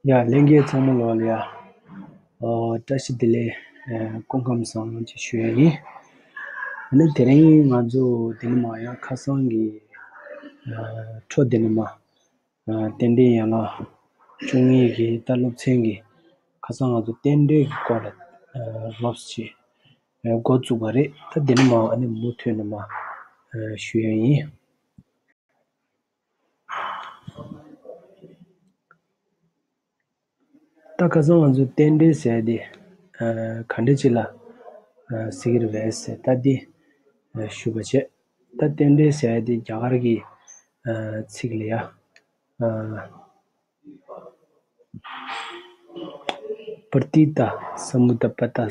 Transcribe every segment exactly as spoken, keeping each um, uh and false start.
ཡ། ལྷན་རྒྱས་ཚང་མ་ལོག་ལ་ཡ། ཨོ། བཀྲ་ཤིས་བདེ་ལེགས། ཨ། སྐུ་ཁམས་བཟང་ཅིག་ཞུ་ཡ་ཡིན། ཨ་ནི་དེ་རིང་ང་ཚོ་འདི་ནས་མར་ཡང་ཁ་སང་གི། ཨ། འཕྲོ་འདི་ནས་མར། ཨ། རྟེན་འབྲེལ་ཡན་ལག་བཅུ་གཉིས་ཀྱི་ད་སློབ་ཚན་གྱི་ཁ་སང་ང་ཚོ་རྟེན་འབྲེལ་གྱི་སྐོར་ལ། ཨ། སློབ་ཅིག་ཨ། འགོ་བཙུགས་པ་རེད། ད་འདི་ནས་མར་ཨ་ནི་མུ་མཐུད་ནས་མར། ཨ། ཞུ་ཡ་ཡིན། ད་ཁ་སང་ང་ཚོ་རྟེན་འབྲེལ་ཟེར་ཡ་དེ། ཨ། ག་འདྲ་ཅིག་ལ། ཨ། ཟེར་གྱི་རེད་པས་ཟེར་ད་འདི། ཨ། ཞུ་བ་བྱས། ད་རྟེན་འབྲེལ་ཟེར་ཡ་དེ་རྒྱ་གར་གྱི། ཨ། ཚིག་ལ་ཡ། ཨ། པྲ་ཏི་ཏ་སྨུ་ད་པ་ཏ།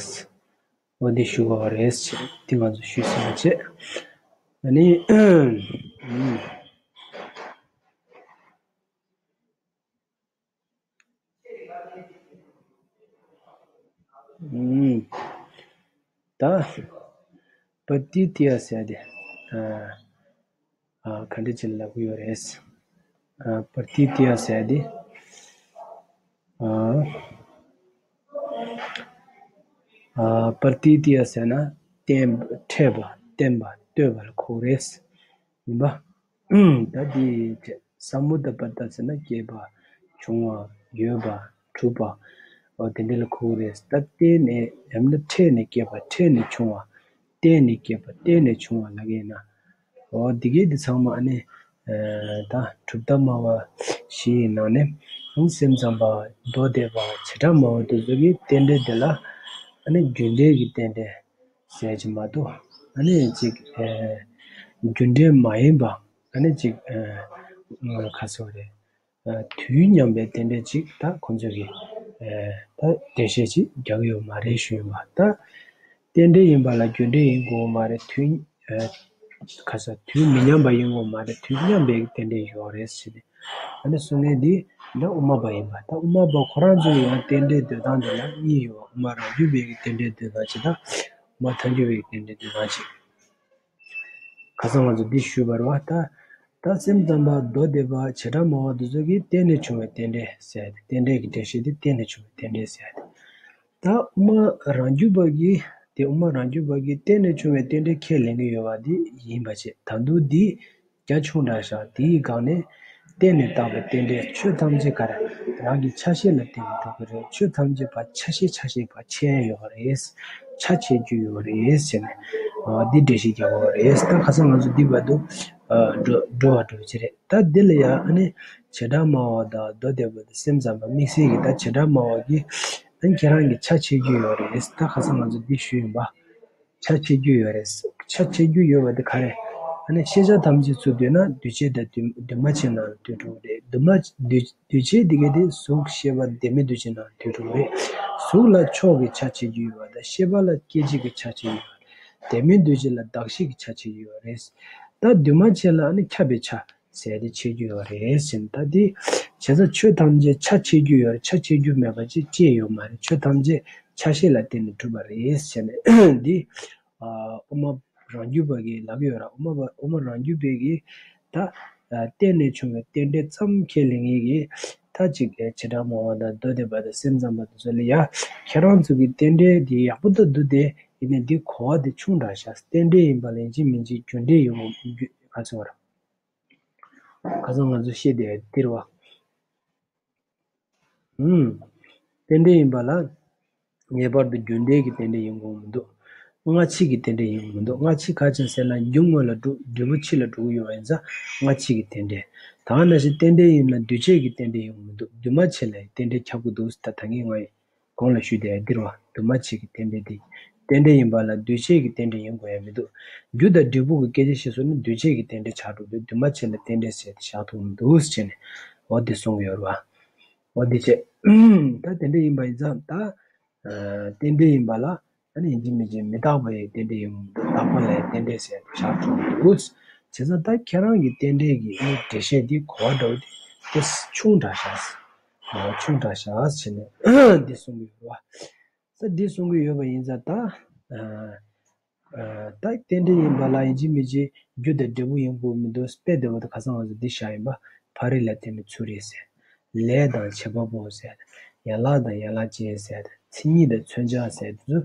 འོ་འདི་ཞུ་དགོས་པ་རེད་ཟེར་འདི་ང་ཚོ་ཞུས་ཟིན་པ་བྱས། ཨ་ནི། ཨུམ། ཨུམ། ད། པྲ་ཏི་ཏ་ཡ་ཟེར་ཡ་དེ། ཨ། ཨ། ག་འདྲ་ཅིག་ལབ་ཀྱི་ཡོད་རེད། ཨ། པྲ་ཏི་ཏ་ཡ་ཟེར་ཡ་དེ། ཨ། ཨ། པྲ་ཏི་ཏ་ཡ་ཟེར་ན་བརྟེན་པ། འཕྲད་པ། བརྟེན་པ། ལྟོས་པ་ལ་གོ་རེད། ཡིན་པ། ད་འདི་བྱས་སྨུ་ད་པ་ཏ་ཟེར་ན་སྐྱེས་པ། བྱུང་བ། ཡོད་པ། གྲུབ་པ། འོ་དེ་འདྲ་ལ་གོ་རེད། ད་བརྟེན་ནས་ཡང་ན་འཕྲད་ནས་སྐྱེས་པ། འཕྲད་ནས་བྱུང་བ། བརྟེན་ནས་སྐྱེས་པ། བརྟེན་ནས་བྱུང་བ་ལབ་ཀྱི་ཡིན་ན། འོ་འདི་གའི་འདི་ཚང་མ་ཨ་ནི། ཨ། ད་གྲུབ་མཐའ་སྨྲ་བ་བཞི་ཡི་ནང་ནས་སེམས་ཙམ་པ། མདོ་སྡེ་པ། བྱེ་བྲག་སྨྲ་བ་དེ་ཚོ་གིས་རྟེན་འབྲེལ་འདི་ལ་ཨ་ནི་རྒྱུ་འབྲས་ཀྱི་རྟེན་འབྲེལ་ཟེར་གྱི་མ་གཏོགས། ཨ་ནི་ཅིག་ཨ། རྒྱུ་འབྲས་མ་ཡིན་པ། ཨ་ནི་ཅིག་ཨ། ག་ཟེར་དགོས་རེད། ཨ། དུས་མཉམ་པའི་རྟེན་འབྲེལ་ཅིག་ད་ཁོང་ཚོས་ཀྱི། ཨ། ད་འགྲེལ་བཤད་ཅིག་རྒྱག་གི་ཡོད་མ་རེད་ཞུས་ཡོད་པ། ད་རྟེན་འབྲེལ་ཡིན་པ་ལ་རྒྱུ་འབྲས་ཡིན་དགོས་མ་རེད། དུས། ཨ། ག་ཟེར། དུས་མི་མཉམ་པ་ཡིན་དགོས་མ་རེད། དུས་མཉམ་པའི་རྟེན་འབྲེལ་ཡོད་རེད་ཟེར་ནས། ཨ་ནི་གསུང་མཁན་འདི་ད་དབུ་མ་པ་ཡིན་པ། ད་དབུ་མ་པ་ཁོ་རང་ཚོའི་ཡང་རྟེན་འབྲེལ་འདོད་སྟངས་འདི་ལ་གཉིས་ཡོད། དབུ་མ་རང་རྒྱུད་པའི་གི་རྟེན་འབྲེལ་འདོད་སྟངས་ཅིག་དང་། དབུ་མ་ཐལ་འགྱུར་བའི་རྟེན་འབྲེལ་འདོད་སྟངས་ཅིག་ཁ་སང་ང་ཚོ་འདི་ཞུས་པ་རེད་པ། ད། ད་སེམས་ཙམ་པ། མདོ་སྡེ་པ། བྱེ་བྲག་སྨྲ་བ་འདི་ཚོ་གིས་བརྟེན་ནས་བྱུང་བའི་རྟེན་འབྲེལ་ཟེར་ཏེ། རྟེན་འབྲེལ་གྱི་འགྲེལ་བཤད་འདི་བརྟེན་ནས་བྱུང་བའི་རྟེན་འབྲེལ་ཟེར་ཏེ། ད་དབུ་མ་རང་རྒྱུད་པ་གིས། དེ་དབུ་མ་རང་རྒྱུད་པ་གིས་བརྟེན་ནས་བྱུང་བའི་རྟེན་འབྲེལ་ཁས་ལེན་གྱི་ཡོད་པ་འདི་ཡིན་པ་བྱས། ད་དུང་འདི་རྒྱ་ཆུང་དྲགས་ཤག་དེའི་སྒང་ནས་བརྟེན་ནས་བཏགས་པའི་རྟེན་འབྲེལ། ཆོས་ཐམས་ཅད་ག་རེ། རང་གི་ཆ་ཤས་ལ་བརྟེན་ནས་གྲུབ་ཀྱི་རེད། ཆོས་ཐམས་ཅད་པ་ཆ་ཤས། ཆ་ཤས་པ་ཆད་ཡོད་རེད། ཆ་ཆད་རྒྱུ་ཡོད་རེད་ཟེར་ནས། ཨ། འདི་འགྲེལ་བཤད་རྒྱག་དགོས་རེད། ད་ཁ་སང་ང་ཚོ་འདི་བར་དུ། ཨ། འགྲོ་འགྲོ་བ་འགྲོ་ཅི་རེད། ད་འདི་ལ་ཡང་ཨ་ནི་བྱེ་བྲག་སྨྲ་བ་དང་མདོ་སྡེ་པ་དང་སེམས་ཙམ་པ་དམིགས་བསལ་གྱི། ད་བྱེ་བྲག་སྨྲ་བ་གིས་ཨ་ནི་ཁྱེད་རང་གི་ཆ་ཆད་རྒྱུ་ཡོད་རེད། ད་ཁ་སང་ང་ཚོ་འདི་ཞུས་ཡིན་པ། ཆ་ཆད་རྒྱུ་ཡོད་རེད། ཆ་ཆད་རྒྱུ་ཡོད་པ་དེ་ག་རེ། ཨ་ནི་ཤེས་བྱ་ཐམས་ཅད་ཚུར་བསྡུས་ན་འདུས་བྱས་དང་འདུས་འདུས་མ་བྱས་ནང་ལ་འདུས་འགྲོ་གི་རེད། འདུས་མ་འདུས་འདུས་བྱས་དེ་ག་དེ་གཟུགས་ཤེས་པ་ལྡན་མིན་འདུས་བྱས་ནང་ལ་འདུས་འགྲོ་གི་རེད། གཟུགས་ལ་ཕྱོགས་ཀྱི་ཆ་ཆད་རྒྱུ་ཡོད་པ་དང་། ཤེས་པ་ལ་སྐད་ཅིག་གི་ཆ་ཆད་ཡོད་པ་རེད། ལྡན་མིན་འདུས་བྱས་ལ་གདགས་གཞི་གི་ཆ་ཆད་ཡོད་པ་རེད། ད་འདུས་མ་བྱས་ལ་ཨ་ནི་ཁྱབ་པའི་ཆ་ཟེར་དེ་ཆད་རྒྱུ་ཡོད་རེད་ཟེར་ནས། ད་དེ་བྱས་ཙང་ཆོས་ཐམས་ཅད་ཆ་ཆད་རྒྱུ་ཡོད་རེད། ཆ་ཆད་རྒྱུ་མེད་པ་ཅིག་ཅི་ཡང་ཡོད་མ་རེད། ཆོས་ཐམས་ཅད་ཆ་ཤས་ལ་བརྟེན་ནས་གྲུབ་པ་རེད་ཟེར་ནས། འདི། ཨ། དབུ་མ་རང་རྒྱུད་པ་གིས་ལབ་ཀྱི་ཡོད་རེད། དབུ་མ་པ། དབུ་མ་རང་རྒྱུད་པའི་གིས་ད། ཨ། བརྟེན་ནས་བྱུང་བའི་རྟེན་འབྲེལ་ཙམ་ཁས་ལེན་མཁན་གྱི། ད་ཅིག་བྱེ་བྲག་སྨྲ་བ་དང་མདོ་སྡེ་པ་དང་སེམས་ཙམ་པ་དེ་ཚོ་ལ་ཡ། ཁྱེད་རང་ཚོ་གི་རྟེན་འབྲེལ་འདི་ཡག་པོ་ད་འདུག་སྟེ། ཡིན་ནའི་འདི་གོ་བ་དེ་ཆུང་དྲགས་ཤག་རྟེན་འབྲེལ་ཡིན་པ་ལ་ཡིན་གཅིག་མིན་གཅིག་རྒྱུ་འབྲས་ཡོང་གི་ཡོད། ཁ་སང་བར། ཁ་སང་ང་ཚོ་བཤད་བསྡད་ཡ་འདིར་བ། ཨུམ། རྟེན་འབྲེལ་ཡིན་པ་ལ་ངེས་པར་དུ་རྒྱུ་འབྲས་ཀྱི་རྟེན་འབྲེལ་ཡིན་དགོས་མི་འདུག་སྔ་ཕྱི་གི་རྟེན་འབྲེལ་ཡིན་དགོས་མི་འདུག་སྔ་ཕྱི་ག་ཅི་ཟེར་ན་རྒྱུ་སྔོན་ལ་འགྲོ། འབྲས་བུ་ཕྱི་ལ་འགྲོ་གི་ཡོད་པ་ཡིན་ཙང་སྔ་ཕྱི་གི་རྟེན་འབྲེལ། ད་ག་ནང་བཞིན་རྟེན་འབྲེལ་ཡིན་ན་འདུས་བྱས་ཀྱི་རྟེན་འབྲེལ་ཡིན་དགོས་མི་འདུག་འདུས་མ་བྱས་ལ་རྟེན་འབྲེལ་ཁྱབ་ཀྱི་འདུག་ད་ད་ངས་ང་ཡི། གོང་ལ་ཞུས་ཏེ་འདིར་བ། འདུས་མ་བྱས་ཀྱི་རྟེན་འབྲེལ་དེ། རྟེན་འབྲེལ་ཡིན་པ་ལ་འདུས་བྱས་ཀྱི་རྟེན་འབྲེལ་ཡིན་དགོས་ཡ་མི་འདུག་རྒྱུ་དང་འབྲས་བུ་གི་སྐད་ཆ་བཤད་སོང་ན་འདུས་བྱས་ཀྱི་རྟེན་འབྲེལ་ཆགས་འགྲོ་འདུག་འདུས་མ་བྱས་ལ་རྟེན་འབྲེལ་ཟེར་ཏེ་བཞག་ཐུབ་མི་འདུག་ཟེར་ནས། འོ་འདི་གསུང་གི་ཡོད་རེད་བ། འོ་འདི་བྱས། ད་དེ་འདྲ་ཡིན་པ་ཡིན་ཙང་ད། ཨ། རྟེན་འབྲེལ་ཡིན་པ་ལ། ཨ་ནི་ཡིན་གཅིག་མིན་གཅིག་མི་རྟག་པ་ཡི་རྟེན་འབྲེལ་ཡིན་མི་འདུག་རྟག་པ་ལ་ཡི་རྟེན་འབྲེལ་ཟེར་ཏེ་བཞག་ཐུབ་མི་འདུག་བྱས་ཙང་ད་ཁྱེད་རང་གི་རྟེན་འབྲེལ་གྱི་ཨ་ནི་འགྲེལ་བཤད་འདི་གོ་བ་འདྲ་བོ་དེ་དེ་ཆུང་དྲགས་ཤག་འོ་ཆུང་དྲགས་ཤག་བྱས་ནས་འདི་གསུང་གི་ཡོད་རེད་བ། ས་འདི་གསུང་གི་ཡོད་པ་ཡིན་ཙང་ད། ཨ། ཨ། ད་རྟེན་འབྲེལ་ཡིན་པ་ལ་ཡིན་གཅིག་མིན་གཅིག་རྒྱུ་དང་འབྲས་བུ་ཡིན་དགོས་མི་འདུག་དཔེ་བདེ་བོ་དེ་ཁ་སང་ང་ཚོ་འདི་བཞག་ཡིན་པ། ཕ་རི་ལ་བརྟེན་ནས་ཚུར་རེད་ཟེར། ལས་དང་བྱེད་པ་པོ་ཟེར། ཡན་ལག་དང་ཡན་ལག་ཅན་ཟེར། མཚན་ཉིད་དང་མཚོན་བྱ་ཟེར། དེ་ཚོ་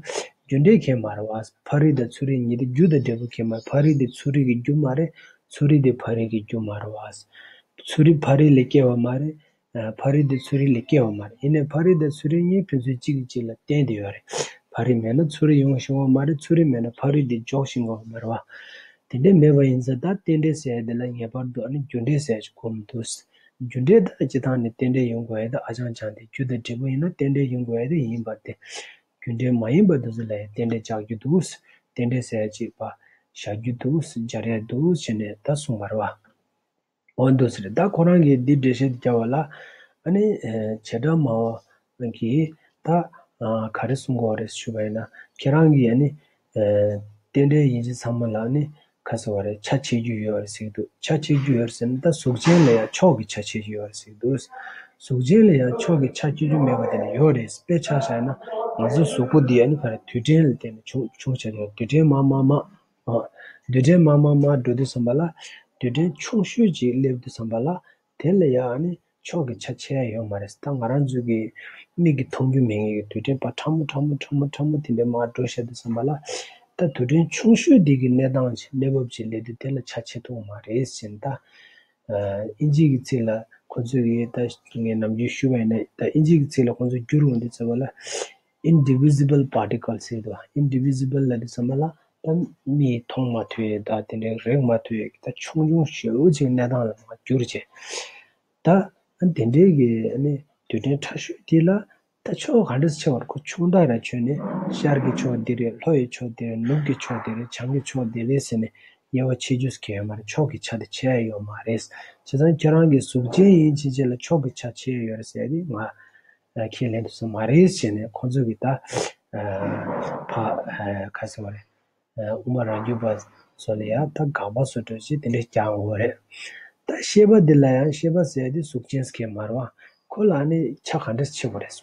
རྒྱུ་འབྲས་ཁེལ་མ་རེད་བ། ཕ་རོལ་དང་ཚུལ་རིག་གཉིས་དེ་རྒྱུ་དང་འབྲས་བུ་ཁེལ་མ་རེད། ཕ་རོལ་དེ་ཚུལ་རིག་གི་རྒྱུ་མ་རེད། ཚུལ་རིག་དེ་ཕ་རོལ་གྱི་རྒྱུ་མ་རེད་བ། ཚུལ་རིག་ཕ་རོལ་ལས་སྐྱེ་བ་མ་རེད། ཨ། ཕ་རོལ་དེ་ཚུལ་རིག་ལས་སྐྱེ་བ་མ་རེད། ཡིན་ནའི་ཕ་རོལ་དང་ཚུལ་རིག་གཉིས་ཕན་ཚུན་གཅིག་གིས་གཅིག་ལ་བརྟེན་བསྡད་ཡོད་རེད། ཕ་རོལ་མེད་ན་ཚུལ་རིག་ཡོང་བཞིན་པ་མ་རེད། ཚུལ་རིག་མེད་ན་ཕ་རོལ་དེ་འཇོག་བཞིན་པ་མ་རེད་བ། དེ་འདྲ་མེད་པ་ཡིན་ཙང་ད་རྟེན་འབྲེལ་ཟེར་ཡ་དེ་ལ་ངེས་པར་དུ་ཨ་ནི་རྒྱུ་འབྲས་ཟེར་ཡ་ཅིག་དགོས་མི་འདུག་རྒྱུ་འབྲས་ད་སྤྱིར་བཏང་ནས་རྟེན་འབྲེལ་ཡོང་དགོས་ཡ་དེ་ཨ་ཅང་ཅང་དེ། རྒྱུ་དང་འབྲས་བུ་ཡིན་ན་རྟེན་འབྲེལ་ཡོང་དགོས་ཡ་དེ་ཡིན་པ་དེ། རྒྱུ་འབྲས་མ་ཡིན་པ་དེ་ཚོ་ལ་ཡང་རྟེན་འབྲེལ་སྦྱར་རྒྱུ་འདུག་རྟེན་འབྲེལ་ཟེར་ཡ་ཅིག་པ་བཞག་རྒྱུ་འདུག་སྦྱར་ཡ་འདུག་བྱས་ནས་ད་གསུངས་པ་རེད་བ། འོ་འདུག་ཟེར། ད་ཁོ་རང་གིས་འདི་འགྲེལ་བཤད་རྒྱབ་པ་ལ། ཨ་ནི་ཨ་བྱེ་བྲག་སྨྲ་བ་གིས་ད་ཨ་ག་རེ་གསུང་གི་ཡོད་རེད་ཞུས་པ་ཡིན་ན། ཁྱེད་རང་གིས་ཨ་ནི་ཨ་རྟེན་འབྲེལ་ཡིན་གཅིག་ཚང་མ་ལ་ཨ་ནི་ག་ཟེར་བ་རེད། ཆ་ཕྱེ་རྒྱུ་ཡོད་རེད་ཟེར་གྱི་འདུག་ཆ་ཕྱེ་རྒྱུ་ཡོད་རེད་ཟེར་ན། ད་གཟུགས་ཅན་ལ་ཡང་ཕྱོགས་ཀྱི་ཆ་ཕྱེ་རྒྱུ་ཡོད་རེད་ཟེར་གྱི་འདུག་གཟུགས་ཅན་ལ་ཡང་ཕྱོགས་ཀྱི་ཆ་ཕྱེ་རྒྱུ་མེད་པ་དེ་ནི་ཡོད་རེད། དཔེ་ཆ་བཞག་ན་ང་ཚོའི་གཟུགས་པོ་འདི་ཨ་ནི་ག་རེ། རྡུལ་ཕྲན་ལ་བརྟེན་ནས་བྱུང་བྱུང་བྱས་ཡོད། རྡུལ་ཕྲན་མ་མ་མ། ཨ། རྡུལ་ཕྲན་མ་མ་མ་འགྲོ་དུས་ཙམ་པ་ལ། རྡུལ་ཕྲན་ཆུང་ཤོས་ཅིག་སླེབས་དུས་ཙམ་པ་ལ། དེ་ལ་ཡང་ཨ་ནི་ཕྱོགས་ཀྱི་ཆ་ཕྱེ་ཡ་ཡོད་མ་རེད། ད་ང་རང་ཚོ་གི་མིག་གིས་མཐོང་རྒྱུ་མེད་མཁན་གྱི་རྡུལ་ཕྲན་པ་ཕྲ་མོ་ཕྲ་མོ་ཕྲ་མོ་ཕྲ་མོ་དེ་འདྲ་མར་འགྲོ་བཞག་དུས་ཙམ་པ་ལ། ད་རྡུལ་ཕྲན་ཆུང་ཤོས་དེ་གི་གནས་སྟངས་ཅིག་གནས་བབ་ཅིག་སླེབས་དུས་དེ་ལ་ཆ་ཕྱེ་ཐུབ་མ་རེད་ཟེར་ནས། ད་ཨ་ཨིན་ཇི་གི་ཚིག་ལ་ཁོ་ཚོས་གི། ད་ངས་ནམ་རྒྱུན་ཞུས་པ་ཡིན་ན། ད་ཨིན་ཇི་གི་ཚིག་ལ་ཁོ་ཚོས་བསྒྱུར་འོང་དུས་ཙམ་པ་ལ། indivisible particle ཟེར་འདུག indivisible ལབ་དུས་ཙམ་པ་ལ་ད་མིས་མཐོང་མ་ཐུབ་ཡས། ད་དེ་འདྲའི་རེག་མ་ཐུབ་ཡས་ཀྱི་ད་ཆུང་ཆུང་ཞེ་པོ་ཅིག་གནས་སྟངས་ལ་མར་གྱུར་བྱས། ད་དེ་འདྲའི་གི་ཨ་ནི་རྡུལ་ཕྲན་ཕྲ་ཤོས་དེ་ལ་ད་ཕྱོགས་ག་འདྲས་ཕྱེ་བ་རེད། ཁོ་ཆུང་དག་ར་ཆོད་ནས་ཤར་གྱི་ཕྱོགས་འདི་རེད། ལྷོ་ཡི་ཕྱོགས་འདི་རེད། ནུབ་ཀྱི་ཕྱོགས་འདི་རེད། བྱང་གི་ཕྱོགས་འདི་རེད་ཟེར་ནས་དབྱེ་བ་ཕྱེ་རྒྱུ་ཟེར་མཁན་ཡོད་མ་རེད། ཕྱོགས་ཀྱི་ཆ་དེ་ཕྱེ་ཡ་ཡོད་མ་རེད། བྱས་ཙང་ཁྱེད་རང་གི་གཟུགས་ཅན་ཡིན་ཕྱིན་ཆད་ལ་ཕྱོགས་ཀྱི་ཆ་ཕྱེ་ཡ་ཡོད་རེད་ཟེར་ཡ་དེ་ང་ཁས་ལེན་ཐུབ་ས་མ་རེད་ཟེར་ནས། ཁོང་ཚོ་གིས་ད་ཨ་ཕ་ཨ་ག་ཟེར་བ་རེད། ཨ་དབུ་མ་རང་རྒྱུད་པ་ཚོ་ལ་ཡང་ད་དགག་པ་བཟོ་འདྲ་ཅིག་དེ་འདྲ་རྒྱག་འོང་བ་རེད། ད་ཤེས་པ་འདི་ལ་ཡང་། ཤེས་པ་ཟེར་ཡ་དེ་གཟུགས་ཅན་ཟེར་མཁན་མ་རེད་བ། ཁོ་ལ་ནི་ཆ་ག་འདྲས་ཕྱེ་དགོས་རེད།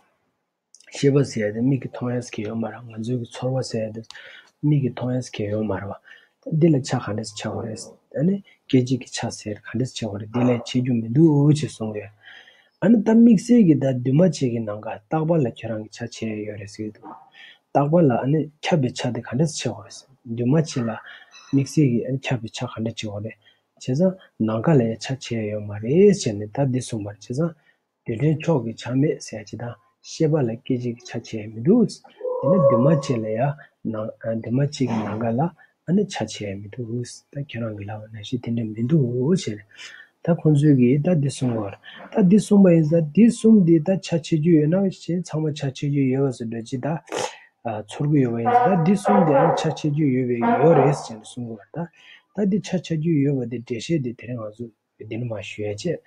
ཤེས་པ་ཟེར་ཡ་དེ་མིག་གིས་མཐོང་ཡ་ཟེར་མཁན་ཡོད་མ་རེད། ང་ཚོའི་གི་ཚོར་བ་ཟེར་ཡ་དེ་མིག་གིས་མཐོང་ཡ་ཟེར་མཁན་ཡོད་མ་རེད་བ། འདི་ལ་ཆ་ག་འདྲས་ཕྱེ་དགོས་རེད། ཨ་ནི་སྐད་ཅིག་གི་ཆ་ཟེར་ག་འདྲས་ཕྱེ་དགོས་རེད། འདི་ལ་ཕྱེ་རྒྱུ་མི་འདུག་ཅེས་གསུངས་ཡོད། ཨ་ནི་ད་དམིགས་བསལ་གྱི་ད་འདུས་མ་བྱས་ཀྱི་ནམ་མཁའ། རྟག་པ་ལ་ཁྱེད་རང་གི་ཆ་ཕྱེ་ཡ་ཡོད་རེད་ཟེར་གྱི་འདུག་རྟག་པ་ལ་ཨ་ནི་ཁྱབ་པའི་ཆ་དེ་ག་འདྲས་ཕྱེ་དགོས་རེད། འདུས་མ་བྱས་ལ་དམིགས་བསལ་གྱི་ཨ་ནི་ཁྱབ་པའི་ཆ་ག་འདྲས་ཕྱེ་དགོས་རེད། བྱས་ཙང་ནམ་མཁའ་ལ་ཡ་ཆ་ཕྱེ་ཡ་ཡོད་མ་རེད་ཟེར་ནས་ད་འདི་གསུངས་པ་རེད། བྱས་ཙང་རྡུལ་ཕྲན་ཕྱོགས་ཀྱི་ཆ་མེད་ཟེར་ཡ་ཅིག་དང་། ཤེས་པ་ལ་སྐད་ཅིག་གི་ཆ་ཕྱེ་ཡ་མི་འདུག་དེ་ནས་འདུས་མ་བྱས་ལ་ཡ་ནང་། ཨ་འདུས་མ་བྱས་ཀྱི་ནམ་མཁའ་ལ་ཨ་ནི་ཆ་ཕྱེ་ཡ་མི་འདུག་ད་ཁྱེད་རང་གིས་ལབ་པ་ནང་བཞིན་དེ་འདྲ་མི་འདུག་ཟེར་ནས། ད་ཁོང་ཚོས་ཀྱིས་ད་འདི་གསུངས་པ་རེད། ད་འདི་གསུངས་པ་ཡིན་ཙང་འདི་གསུམ་འདི་ད་ཆ་ཕྱེ་རྒྱུ་ཡོད་ན་ཞེས། ཚང་མ་ཆ་ཕྱེ་རྒྱུ་ཡོད་པ་བཟོ་འདྲ་ཅིག་ད་ཨ་ཚོར་གྱི་ཡོད་པ་ཡིན་ཙང་། ད་འདི་གསུམ་འདི་ཨ་ནི་ཆ་ཕྱེ་རྒྱུ་ཡོད་པའི་ཡོད་རེད་ཟེར་ནས་གསུངས་པ་རེད། ད་ད་འདི་ཆ་ཕྱེ་རྒྱུ་ཡོད་པ་འདི་འགྲེལ་བཤད་འདི་དེ་རིང་ང་ཚོ་འདི་ནས་མར་ཞུ་ཡ་བྱས།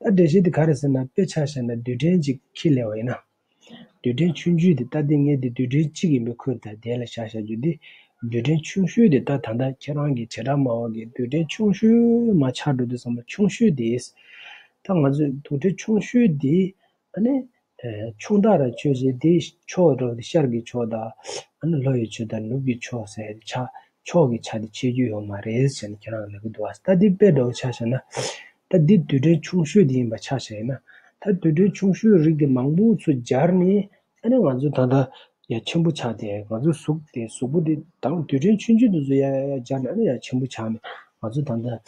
ད་འགྲེལ་བཤད་འདི་ག་རེ་ཟེར་ན། དཔེ་ཆ་བཞག་ན་རྡུལ་ཕྲན་གཅིག་ཁྱེར་སླེབས་པ་ཡིན་ན། རྡུལ་ཕྲན་ཆུང་ཆུང་འདི། ད་འདི་ངས་འདི་རྡུལ་ཕྲན་གཅིག་ཡིན་པའི་ཁུལ་དུ་དེ་ལ་བཞག་བཞག་རྒྱུ་འདི། རྡུལ་ཕྲན་ཆུང་ཤོས་འདི། ད་ད་ལྟ་ཁྱེད་རང་གི་བྱེ་བྲག་སྨྲ་བ་གི་རྡུལ་ཕྲན་ཆུང་ཤོས་མར་ཆགས་འགྲོ་དུས་ཙམ་པ། ཆུང་ཤོས་འདི། ད་ང་ཚོས་རྡུལ་ཕྲན་ཆུང་ཤོས་འདི། ཨ་ནི་ཨ་ཆུང་དག་ར་ཆོད་ཅིག་དེའི་ཕྱོགས་འགྲོ་དེ་ཤར་གྱི་ཕྱོགས་དང་། ཨ་ནི་ལྷོ་ཡི་ཕྱོགས་དང་ནུབ་ཀྱི་ཕྱོགས་ཟེར་ཆ། ཕྱོགས་ཀྱི་ཆ་དེ་ཕྱེ་རྒྱུ་ཡོད་མ་རེད་ཟེར་ནས་ཁྱེད་རང་ལ་ལབ་ཀྱི་འདུག་བ། ད་འདི་དཔེ་འདྲ་བོ་ཆ་བཞག་ན། ད་འདི་རྡུལ་ཕྲན་ཆུང་ཤོས་དེ་ཡིན་པ་ཆ་བཞག་ཡིན་ན། ད་རྡུལ་ཕྲན་ཆུང་ཤོས་རིགས་དེ་མང་པོ་ཚུར་སྦྱར་ནས། ཨ་ནི་ང་ཚོ་ད་ལྟ་ཡ་ཆེན་པོ་ཆགས་ཏེ། ང་ཚོའི་གཟུགས་དེ། གཟུགས་པོ་དེ་དང་རྡུལ་ཕྲན་ཆུང་ཆུང་དེ་ཚོ་ཡ་ཡ་ཡ་སྦྱར་ནས། ཨ་ནི་ཡ་ཆེན་པོ་ཆགས་ནས། ང་ཚོ་ད་ལྟ་